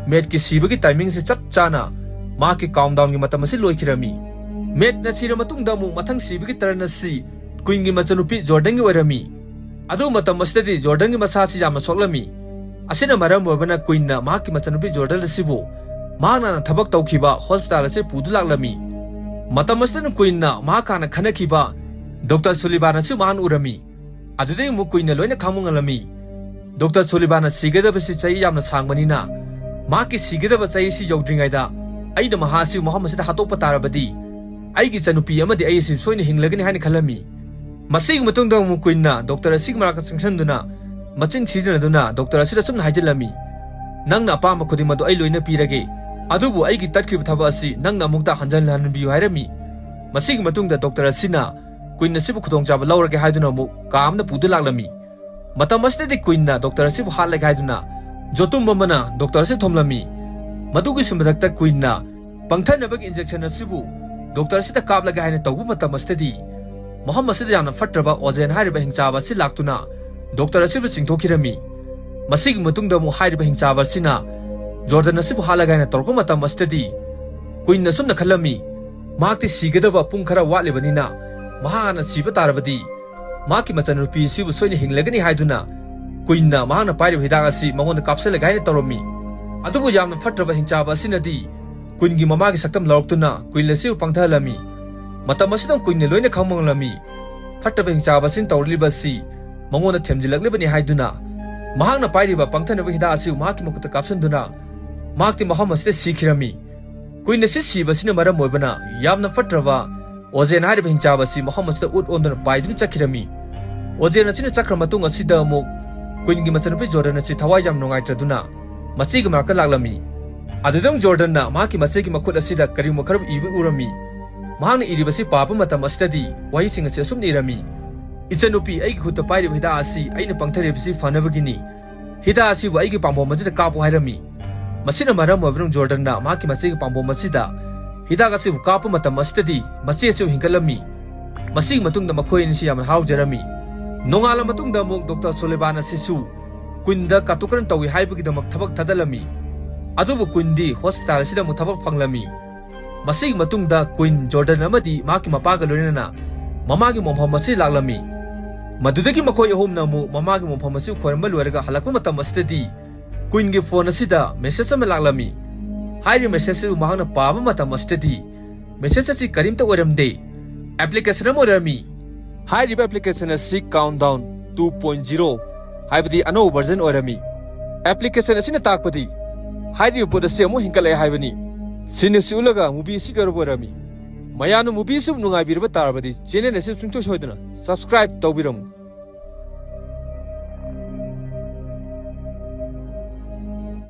ꯃꯦꯠꯀꯤ ꯁꯤꯕꯒꯤ ꯇꯥꯏꯃꯤꯡ ꯑꯁꯤ ꯆꯞ ꯆꯥꯅ ꯃꯍꯥꯛꯀꯤ ꯀꯥꯎꯟꯗꯥꯎꯟꯒꯤ ꯃꯇꯝ ꯑꯁꯤ ꯂꯣꯏꯈꯤꯔꯝꯃꯤ꯫ ꯃꯦꯠꯅ ꯁꯤꯔ ꯃꯇꯨꯡꯗ ꯑꯃꯨꯛ ꯃꯊꯪ ꯁꯤꯕꯒꯤ ꯇꯔꯟ ꯑꯁꯤ ꯀꯨꯏꯟꯒꯤ ꯃꯆꯟꯅꯨꯄꯤ ꯖꯣꯔꯗꯟꯒꯤ ꯑꯣꯏꯔꯝꯃꯤ꯫ ꯑꯗꯨ ꯃꯇꯝ ꯑꯁꯤꯗꯗꯤ ꯖꯣꯔꯗꯟꯒꯤ ꯃꯁꯥ ꯑꯁꯤ ꯌꯥꯝꯅ ꯁꯣꯛꯂꯝꯃꯤ꯫ ꯑꯁꯤꯅ ꯃꯔꯝ ꯑꯣꯏꯕꯅ ꯀꯨꯏꯟꯅ ꯃꯍꯥꯛꯀꯤ ꯃꯆꯟꯅꯨꯄꯤ ꯖꯣꯔꯗꯟ ꯑꯁꯤꯕꯨ ꯃꯍꯥꯛꯅ ꯊꯕꯛ ꯇꯧꯈꯤꯕ ꯍꯣꯁꯄꯤꯇꯥꯜ ꯑꯁꯤ ꯄꯨꯗꯨꯅ ꯂꯥꯛꯂꯝꯃꯤ꯫ ꯃꯇꯝ ꯑꯁꯤꯗꯅ ꯀꯨꯏꯟꯅ ꯃꯍꯥꯛ ꯍꯥꯟꯅ ꯈꯟꯅꯈꯤꯕ ꯗꯣꯛꯇꯔ ꯁꯨꯂꯤꯕꯥꯟ ꯑꯁꯤ ꯃꯍꯥꯛꯅ ꯎꯔꯝꯃꯤ꯫ ꯑꯗꯨꯗꯒꯤ ꯑꯃꯨꯛ ꯀꯨꯏꯟꯅ ꯂꯣꯏꯅ ꯈꯪꯕ ꯉꯝꯂꯝꯃꯤ꯫ ꯗꯣꯛꯇꯔ ꯁꯨꯂꯤꯕꯥꯟꯅ ꯁꯤꯒꯗꯕꯁꯤ ꯆꯍꯤ ꯌꯥꯝꯅ ꯁꯥꯡꯕꯅꯤꯅ, ꯃꯍꯥꯛꯀꯤ ꯁꯤꯒꯗꯕ ꯆꯍꯤ ꯑꯁꯤ ꯌꯧꯗ꯭ꯔꯤꯉꯩꯗ ꯑꯩꯅ ꯃꯍꯥꯛ ꯑꯁꯤ ꯃꯐꯝ ꯑꯁꯤꯗ ꯍꯥꯠꯇꯣꯛꯄ ꯇꯥꯔꯕꯗꯤ, ꯑꯩꯒꯤ ꯏꯆꯟꯅꯨꯄꯤ ꯑꯃꯗꯤ ꯑꯩ ꯑꯁꯤ ꯁꯣꯏꯅ ꯍꯤꯡꯂꯒꯅꯤ ꯍꯥꯏꯅ ꯈꯜꯂꯝꯃꯤ꯫ ꯃꯁꯤꯒꯤ ꯃꯇꯨꯡꯗ ꯑꯃꯨꯛ ꯀꯨꯏꯟꯅ ꯗꯣꯛꯇꯔ ꯑꯁꯤꯒꯤ ꯃꯅꯥꯛꯇ ꯆꯪꯁꯤꯟꯗꯨꯅ ꯃꯆꯤꯟ ꯊꯤꯖꯤꯟꯅꯗꯨꯅ ꯗꯣꯛꯇꯔ ꯑꯁꯤꯗ ꯑꯁꯨꯝꯅ ꯍꯥꯏꯖꯤꯜꯂꯝꯃꯤ, "ꯅꯪꯅ ꯑꯄꯥꯝꯕ ꯈꯨꯗꯤꯡꯃꯛ ꯑꯗꯨ ꯑꯩ ꯂꯣꯏꯅ ꯄꯤꯔꯒꯦ꯫ "ꯑꯗꯨꯕꯨ ꯑꯩꯒꯤ ꯇꯠꯈ꯭ꯔꯤꯕ ꯊꯕꯛ ꯑꯁꯤ ꯅꯪꯅ ꯑꯃꯨꯛꯇ ꯍꯟꯖꯤꯟꯍꯟꯕꯤꯌꯨ" ꯍꯥꯏꯔꯝꯃꯤ꯫ ꯃꯁꯤꯒꯤ ꯃꯇꯨꯡꯗ ꯗꯣꯛꯇꯔ ꯑꯁꯤꯅ ꯀꯨꯏꯟ ꯑꯁꯤꯕꯨ ꯈꯨꯗꯣꯡꯆꯥꯕ ꯂꯧꯔꯒꯦ ꯍꯥꯏꯗꯨꯅ ꯑꯃꯨꯛ ꯀꯥ ꯑꯃꯗ ꯄꯨꯗꯨꯅ ꯂꯥꯛꯂꯝꯃꯤ꯫ ꯃꯇꯝ ꯑꯁꯤꯗꯗꯤ ꯀꯨꯏꯟꯅ ꯗꯣꯛꯇꯔ ꯑꯁꯤꯕꯨ ꯍꯥꯠꯂꯒꯦ ꯍꯥꯏꯗꯨꯅ ꯖꯣꯇꯨꯝ ꯑꯃꯅ ꯗꯣꯛꯇꯔ ꯑꯁꯤ ꯊꯣꯝꯂꯝꯃꯤ꯫ ꯃꯗꯨꯒꯤꯁꯨ ꯃꯊꯛꯇ ꯀꯨꯏꯟꯅ ꯄꯪꯊꯅꯕꯒꯤ ꯏꯟꯖꯦꯛꯁꯟ ꯑꯁꯤꯕꯨ ꯗꯣꯛꯇꯔ ꯑꯁꯤꯗ ꯀꯥꯞꯂꯒꯦ ꯍꯥꯏꯅ ꯇꯧꯕ ꯃꯇꯝ ꯑꯁꯤꯗꯗꯤ, ꯃꯐꯝ ꯑꯁꯤꯗ ꯌꯥꯝꯅ ꯐꯠꯇ꯭ꯔꯕ ꯑꯣꯖꯦꯟ ꯍꯥꯏꯔꯤꯕ ꯍꯤꯡꯆꯥꯕ ꯑꯁꯤ ꯂꯥꯛꯇꯨꯅ ꯗꯣꯛꯇꯔ ꯑꯁꯤꯕꯨ ꯆꯤꯡꯊꯣꯛꯈꯤꯔꯝꯃꯤ꯫ ꯃꯁꯤꯒꯤ ꯃꯇꯨꯡꯗ ꯑꯃꯨꯛ ꯍꯥꯏꯔꯤꯕ ꯍꯤꯡꯆꯥꯕ ꯑꯁꯤꯅ ꯖꯣꯔꯗꯟ ꯑꯁꯤꯕꯨ ꯍꯥꯠꯂꯒꯦ ꯍꯥꯏꯅ ꯇꯧꯔꯛꯄ ꯃꯇꯝ ꯑꯁꯤꯗꯗꯤ, ꯀꯨꯏꯟꯅ ꯑꯁꯨꯝꯅ ꯈꯜꯂꯝꯃꯤ, ꯃꯍꯥꯛꯇꯤ ꯁꯤꯒꯗꯕ ꯄꯨꯡ ꯈꯔ ꯋꯥꯠꯂꯤꯕꯅꯤꯅ, ꯃꯍꯥꯛ ꯍꯥꯟꯅ ꯁꯤꯕ ꯇꯥꯔꯕꯗꯤ ꯃꯍꯥꯛꯀꯤ ꯃꯆꯟꯅꯨꯄꯤ ꯑꯁꯤꯕꯨ ꯁꯣꯏꯅ ꯍꯤꯡꯂꯒꯅꯤ ꯍꯥꯏꯗꯨꯅ ꯀꯨꯏꯟꯅ ꯃꯍꯥꯛꯅ ꯄꯥꯏꯔꯤꯕ ꯍꯤꯗꯥꯛ ꯑꯁꯤ ꯃꯉꯣꯟꯗ ꯀꯥꯞꯁꯤꯜꯂꯒꯦ ꯍꯥꯏꯅ ꯇꯧꯔꯝꯃꯤ꯫ ꯑꯗꯨꯕꯨ ꯌꯥꯝꯅ ꯐꯠꯇ꯭ꯔꯕ ꯍꯤꯡꯆꯥꯕ ꯑꯁꯤꯅꯗꯤ ꯀꯨꯏꯟꯒꯤ ꯃꯃꯥꯒꯤ ꯁꯛꯇꯝ ꯂꯧꯔꯛꯇꯨꯅ ꯀꯨꯏꯟ ꯑꯁꯤꯕꯨ ꯄꯪꯊꯍꯜꯂꯝꯃꯤ꯫ ꯃꯇꯝ ꯑꯁꯤꯗ ꯀꯨꯏꯟꯅ ꯂꯣꯏꯅ ꯈꯪꯕ ꯉꯝꯂꯝꯃꯤ꯫ ꯐꯠꯇꯕ ꯍꯤꯡꯆꯥꯕ ꯑꯁꯤꯅ ꯇꯧꯔꯛꯂꯤꯕ ꯑꯁꯤ ꯃꯉꯣꯟꯗ ꯊꯦꯝꯖꯤꯜꯂꯛꯂꯤꯕꯅꯤ ꯍꯥꯏꯗꯨꯅ ꯃꯍꯥꯛꯅ ꯄꯥꯏꯔꯤꯕ ꯄꯪꯊꯅꯕ ꯍꯤꯗꯥꯛ ꯑꯁꯤꯕꯨ ꯃꯍꯥꯛꯀꯤ ꯃꯈꯨꯠꯇ ꯀꯥꯞꯁꯤꯟꯗꯨꯅ ꯃꯍꯥꯛꯇꯤ ꯃꯐꯝ ꯑꯁꯤꯗ ꯁꯤꯈꯤꯔꯝꯃꯤ꯫ ꯀꯨꯏꯟ ꯑꯁꯤ ꯁꯤꯕ ꯑꯁꯤꯅ ꯃꯔꯝ ꯑꯣꯏꯕꯅ ꯌꯥꯝꯅ ꯐꯠꯇ꯭ꯔꯕ ꯑꯣꯖꯦꯟ ꯍꯥꯏꯔꯤꯕ ꯍꯤꯡꯆꯥꯕ ꯑꯁꯤ ꯃꯐꯝ ꯑꯁꯤꯗ ꯎꯠ ꯑꯣꯟꯗꯨꯅ ꯄꯥꯏꯗꯨꯅ ꯆꯠꯈꯤꯔꯝꯃꯤ꯫ ꯑꯣꯖꯦꯟ ꯑꯁꯤꯅ ꯆꯠꯈ꯭ꯔ ꯃꯇꯨꯡ ꯑꯁꯤꯗ ꯑꯃꯨꯛ ꯀꯨꯏꯟꯒꯤ ꯃꯆꯟꯅꯨꯄꯤ ꯖꯣꯔꯗꯟ ꯑꯁꯤ ꯊꯋꯥꯏ ꯌꯥꯝ ꯅꯨꯡꯉꯥꯏꯇ꯭ꯔꯗꯨꯅ ꯃꯆꯦꯒꯤ ꯃꯅꯥꯛꯇ ꯂꯥꯛꯂꯝꯃꯤ꯫ ꯑꯗꯨꯗ ꯑꯃꯨꯛ ꯖꯣꯔꯗꯟꯅ ꯃꯍꯥꯛꯀꯤ ꯃꯆꯦꯒꯤ ꯃꯈꯨꯠ ꯑꯁꯤꯗ ꯀꯔꯤꯒꯨꯝꯕ ꯈꯔ ꯏꯕ ꯎꯔꯝꯃꯤ꯫ ꯃꯍꯥꯛꯅ ꯏꯔꯤꯕꯁꯤ ꯄꯥꯕ ꯃꯇꯝ ꯑꯁꯤꯗꯗꯤ ꯋꯥꯍꯩꯁꯤꯡ ꯑꯁꯤ ꯑꯁꯨꯝꯅ ꯏꯔꯝꯃꯤ, "ꯏꯆꯟꯅꯨꯄꯤ, ꯑꯩꯒꯤ ꯈꯨꯠꯇ ꯄꯥꯏꯔꯤꯕ ꯍꯤꯗꯥꯛ ꯑꯁꯤ ꯑꯩꯅ ꯄꯪꯊꯔꯤꯕꯁꯤ ꯐꯅꯕꯒꯤꯅꯤ꯫ ꯍꯤꯗꯥꯛ ꯑꯁꯤꯕꯨ ꯑꯩꯒꯤ ꯄꯥꯝꯕꯣꯝ ꯑꯁꯤꯗ ꯀꯥꯞꯄꯨ" ꯍꯥꯏꯔꯝꯃꯤ꯫ ꯃꯁꯤꯅ ꯃꯔꯝ ꯑꯣꯏꯕꯅ ꯖꯣꯔꯗꯟꯅ ꯃꯍꯥꯛꯀꯤ ꯃꯆꯦꯒꯤ ꯄꯥꯝꯕꯣꯝ ꯑꯁꯤꯗ ꯍꯤꯗꯥꯛ ꯑꯁꯤꯕꯨ ꯀꯥꯞꯄ ꯃꯇꯝ ꯑꯁꯤꯗꯗꯤ ꯃꯆꯦ ꯑꯁꯤꯕꯨ ꯍꯤꯡꯒꯠꯂꯝꯃꯤ꯫ ꯃꯁꯤꯒꯤ ꯃꯇꯨꯡꯗ ꯃꯈꯣꯏ ꯑꯅꯤꯁꯤ ꯌꯥꯝꯅ ꯍꯔꯥꯎꯖꯔꯝꯃꯤ꯫ ꯅꯣꯡꯉꯥꯜꯂ ꯃꯇꯨꯡꯗ ꯑꯃꯨꯛ ꯗꯣꯛꯇꯔ ꯁꯨꯂꯦꯕꯥꯟ ꯑꯁꯤꯁꯨ ꯀꯨꯏꯟꯗ ꯀꯥꯇꯨꯀꯔꯟ ꯇꯧꯏ ꯍꯥꯏꯕꯒꯤꯗꯃꯛ ꯊꯕꯛ ꯊꯥꯗꯜꯂꯝꯃꯤ꯫ ꯑꯗꯨꯕꯨ ꯀꯨꯏꯟꯗꯤ ꯍꯣꯁꯄꯤꯇꯥꯜ ꯑꯁꯤꯗ ꯑꯃꯨꯛ ꯊꯕꯛ ꯐꯪꯂꯝꯃꯤ꯫ ꯃꯁꯤꯒꯤ ꯃꯇꯨꯡꯗ ꯀꯨꯏꯟ ꯖꯣꯔꯗꯟ ꯑꯃꯗꯤ ꯃꯍꯥꯛꯀꯤ ꯃꯄꯥꯒ ꯂꯣꯏꯅꯅ ꯃꯃꯥꯒꯤ ꯃꯣꯡꯐꯝ ꯑꯁꯤ ꯂꯥꯛꯂꯝꯃꯤ꯫ ꯃꯗꯨꯗꯒꯤ ꯃꯈꯣꯏ ꯑꯍꯨꯝꯅ ꯑꯃꯨꯛ ꯃꯃꯥꯒꯤ ꯃꯣꯡꯐꯝ ꯑꯁꯤ ꯈꯣꯏꯔꯝꯕ ꯂꯣꯏꯔꯒ ꯍꯜꯂꯛꯄ ꯃꯇꯝ ꯑꯁꯤꯗꯗꯤ ꯀꯨꯏꯟꯒꯤ ꯐꯣꯟ ꯑꯁꯤꯗ ꯃꯦꯁꯦꯖ ꯑꯃ ꯂꯥꯛꯂꯝꯃꯤ꯫ ꯍꯥꯏꯔꯤꯕ ꯃꯦꯁꯦꯖ ꯑꯗꯨ ꯃꯍꯥꯛꯅ ꯄꯥꯕ ꯃꯇꯝ ꯑꯁꯤꯗꯗꯤ ꯃꯦꯁꯦꯖ ꯑꯁꯤ ꯀꯔꯤꯝꯇ ꯑꯣꯏꯔꯝꯗꯦ, ꯑꯦꯄ꯭ꯂꯤꯀꯦꯁꯟ ꯑꯃ ꯑꯣꯏꯔꯝꯃꯤ꯫ ꯍꯥꯏꯔꯤꯕ ꯑꯦꯄ꯭ꯂꯤꯀꯦꯁꯟ ꯑꯁꯤ Countdown two point zero, ꯍꯥꯏꯕꯗꯤ ꯑꯅꯧꯕ ꯚꯔꯖꯟ ꯑꯣꯏꯔꯝꯃꯤ꯫ ꯑꯦꯄ꯭ꯂꯤꯀꯦꯁꯟ ꯑꯁꯤꯅ ꯇꯥꯛꯄꯗꯤ ꯍꯥꯏꯔꯤꯕ ꯄꯣꯠ ꯑꯁꯤ ꯑꯃꯨꯛ ꯍꯦꯟꯒꯠꯂꯛꯑꯦ ꯍꯥꯏꯕꯅꯤ꯫ ꯁꯤꯟ ꯑꯁꯤ ꯎꯠꯂꯒ ꯃꯨꯚꯤ ꯑꯁꯤ ꯌꯧꯔꯕ ꯑꯣꯏꯔꯝꯃꯤ꯫ ꯃꯌꯥꯝꯅ ꯃꯨꯚꯤ ꯑꯁꯤꯕꯨ ꯅꯨꯡꯉꯥꯏꯕꯤꯔꯕ ꯇꯥꯔꯕꯗꯤ ꯆꯦꯅꯦꯜ ꯑꯁꯤ ꯁꯨꯡꯁꯣꯏ ꯁꯣꯏꯗꯅ ꯁꯕꯁꯀ꯭ꯔꯥꯏꯕ ꯇꯧꯕꯤꯔꯝꯃꯨ꯫